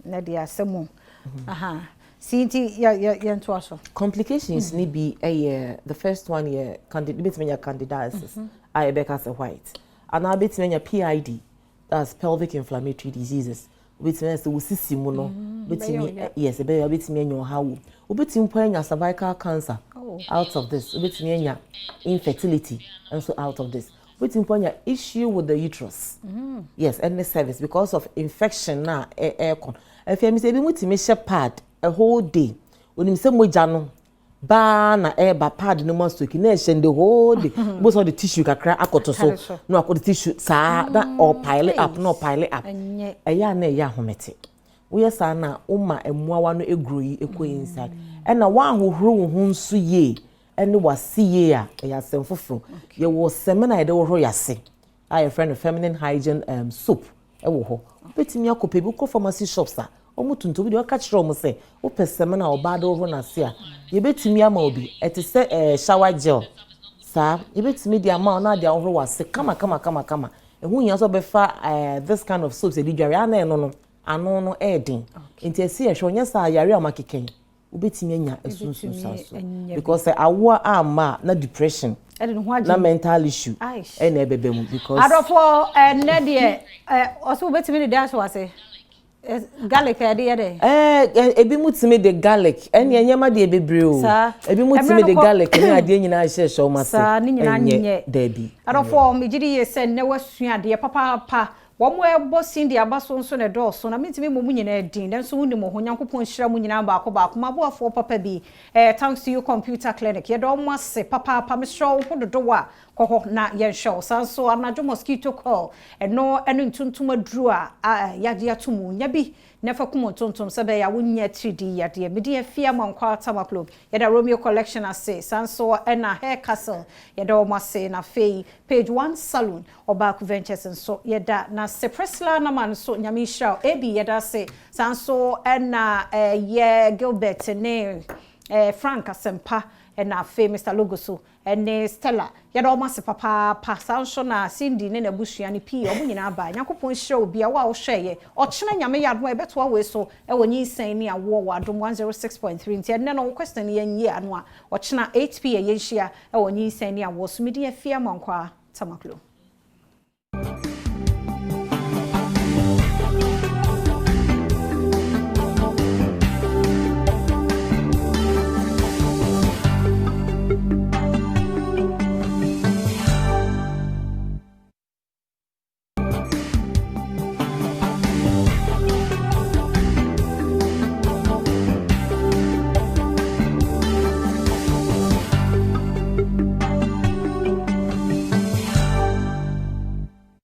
Na deɛ asɛm o. Aha si nti yɛntoa so. Complications ni bi ɛyɛ, the first one yɛ candid, bɛtumi anya candidiasis a yɛbɛka sɛ white, anaa bɛtumi anya PID, that's pelvic inflammatory diseases. Wobɛtumi anya sɛ wo sisi mu no wobɛtumi, yes, ɛbɛyɛ wobɛtumi anya ɔhaw wɔ wobɛtumi mpo anya cervical cancer out of this. Wobɛtumi anya infertility nso out of this. Wobɛtumi mpo anya issue with the uterus, yes, ɛne cervix because of infection na ɛɛkɔ. Afei mi sɛ ebi mu tumi hyɛ pad a whole day, onim sɛ mogya no baa na ɛɛba pad no mu asoki na ɛhyɛ the whole day. Bo sɛ ɔde tissue kakra akɔto so na wakɔde tissue saa na ɔpile up na ɔpile up. Ɛyɛ a na ɛyɛ ahomete. Woyɛ saa na woma mmoawa no eguro yi ekɔ inside, ɛna woahohoro wo ho nso yie ɛne wase yie a, ɛyɛ asɛm foforɔ. Yɛwɔ sɛmina a yɛde hohoro yase a yɛfrɛ no feminine hygiene soap ɛwɔ hɔ. Wobɛtumi akɔpɛ bi wokɔ pharmacy shops a wɔn tuntum bi deɛ, ɔka kyerɛ wɔn sɛ wopɛ sɛmina a ɔbaa de hohoro n'ase a, yɛbɛtumi ama obi. Ɛte sɛ shower gel saa, yɛbɛtumi de ama wo na de ahohoro wase kama kama kama kama. Ɛho hia sɛ ɔbɛfa this kind of soaps yɛde dware ana ɛno no ano no ɛɛden nti ɛsi ɛhwɛ ɔnyɛ saa yare a ɔma wobɛtumi anya ɛsunsunsanso because sɛ awoɔ ama na depression na mental issue ɛna ɛbɛbɛ mu because. Adɔfoɔ, ɛnɛ deɛ ɔsɛ wobɛtumi de de ahyɛ wase garlic ɛde yɛ dɛ. Ɛɛ, ebi mu tumi de garlic ɛne nneɛma deɛ bebree o. Ebi mu tumi de garlic ne adeɛ nyinaa hyehyɛ wɔn ase. Saa ne nyinaa nyɛ. Dɛbi. Adɔfoɔ, megye di yie sɛ nnɛ wasua adeɛ papaapa. Wɔn mo ɛbɔ sin de aba so nso na ɛdɔɔso na mentumi mmɔ mu nyinaa din, nanso wonim ho. Nyankopɔn nhyira mu nyinaa baako baako. Maboafoɔ papa bi, Thanks to You Computer Clinic, yɛdɔ wɔn ase papaapa. Mesrɛ wo ho dodoɔ a kɔ hɔ na yɛnhwɛ wo. Saa nso anadwo mosquito coil, ɛno ɛne ntontom aduro a yɛagye ato mu nya bi na fa kum ntontom sɛ bɛyɛ a wonya tiridi yadeɛ. Mede afie ama nkwa Tamaklo. Yɛda Romeo Collection ase, saa nso ɛna Hair Castle, yɛda wɔn ase, na afei Page One Salon, Ɔbaako Ventures nso yɛda na se Priscilla Nama nso, Nyame nhyira wo. Ebi yɛda ase, saa nso ɛna ɛyɛ Gilbert ne Frank Asɛmpa, ɛna afei Mr Logo so ɛne Stella, yɛda wɔn ase papaapa. Saa nso na Cindy ne n'abusua ne pii, wɔn nyinaa ba. Nyankopɔn nhyira obi a wo a wohwɛ yɛ. Ɔkyena Nyame yɛ adom a, yɛbɛtoa wei so ɛwɔ nyinsɛn ne awoɔ wɔ Adom 106.3. Nti ɛnnɛ no wo question no yɛnyie ano a, ɔkyena 8 pm yɛnhyia ɛwɔ nyinsɛn ne awoɔ so. Medi afie ama nkwa Tamaklo.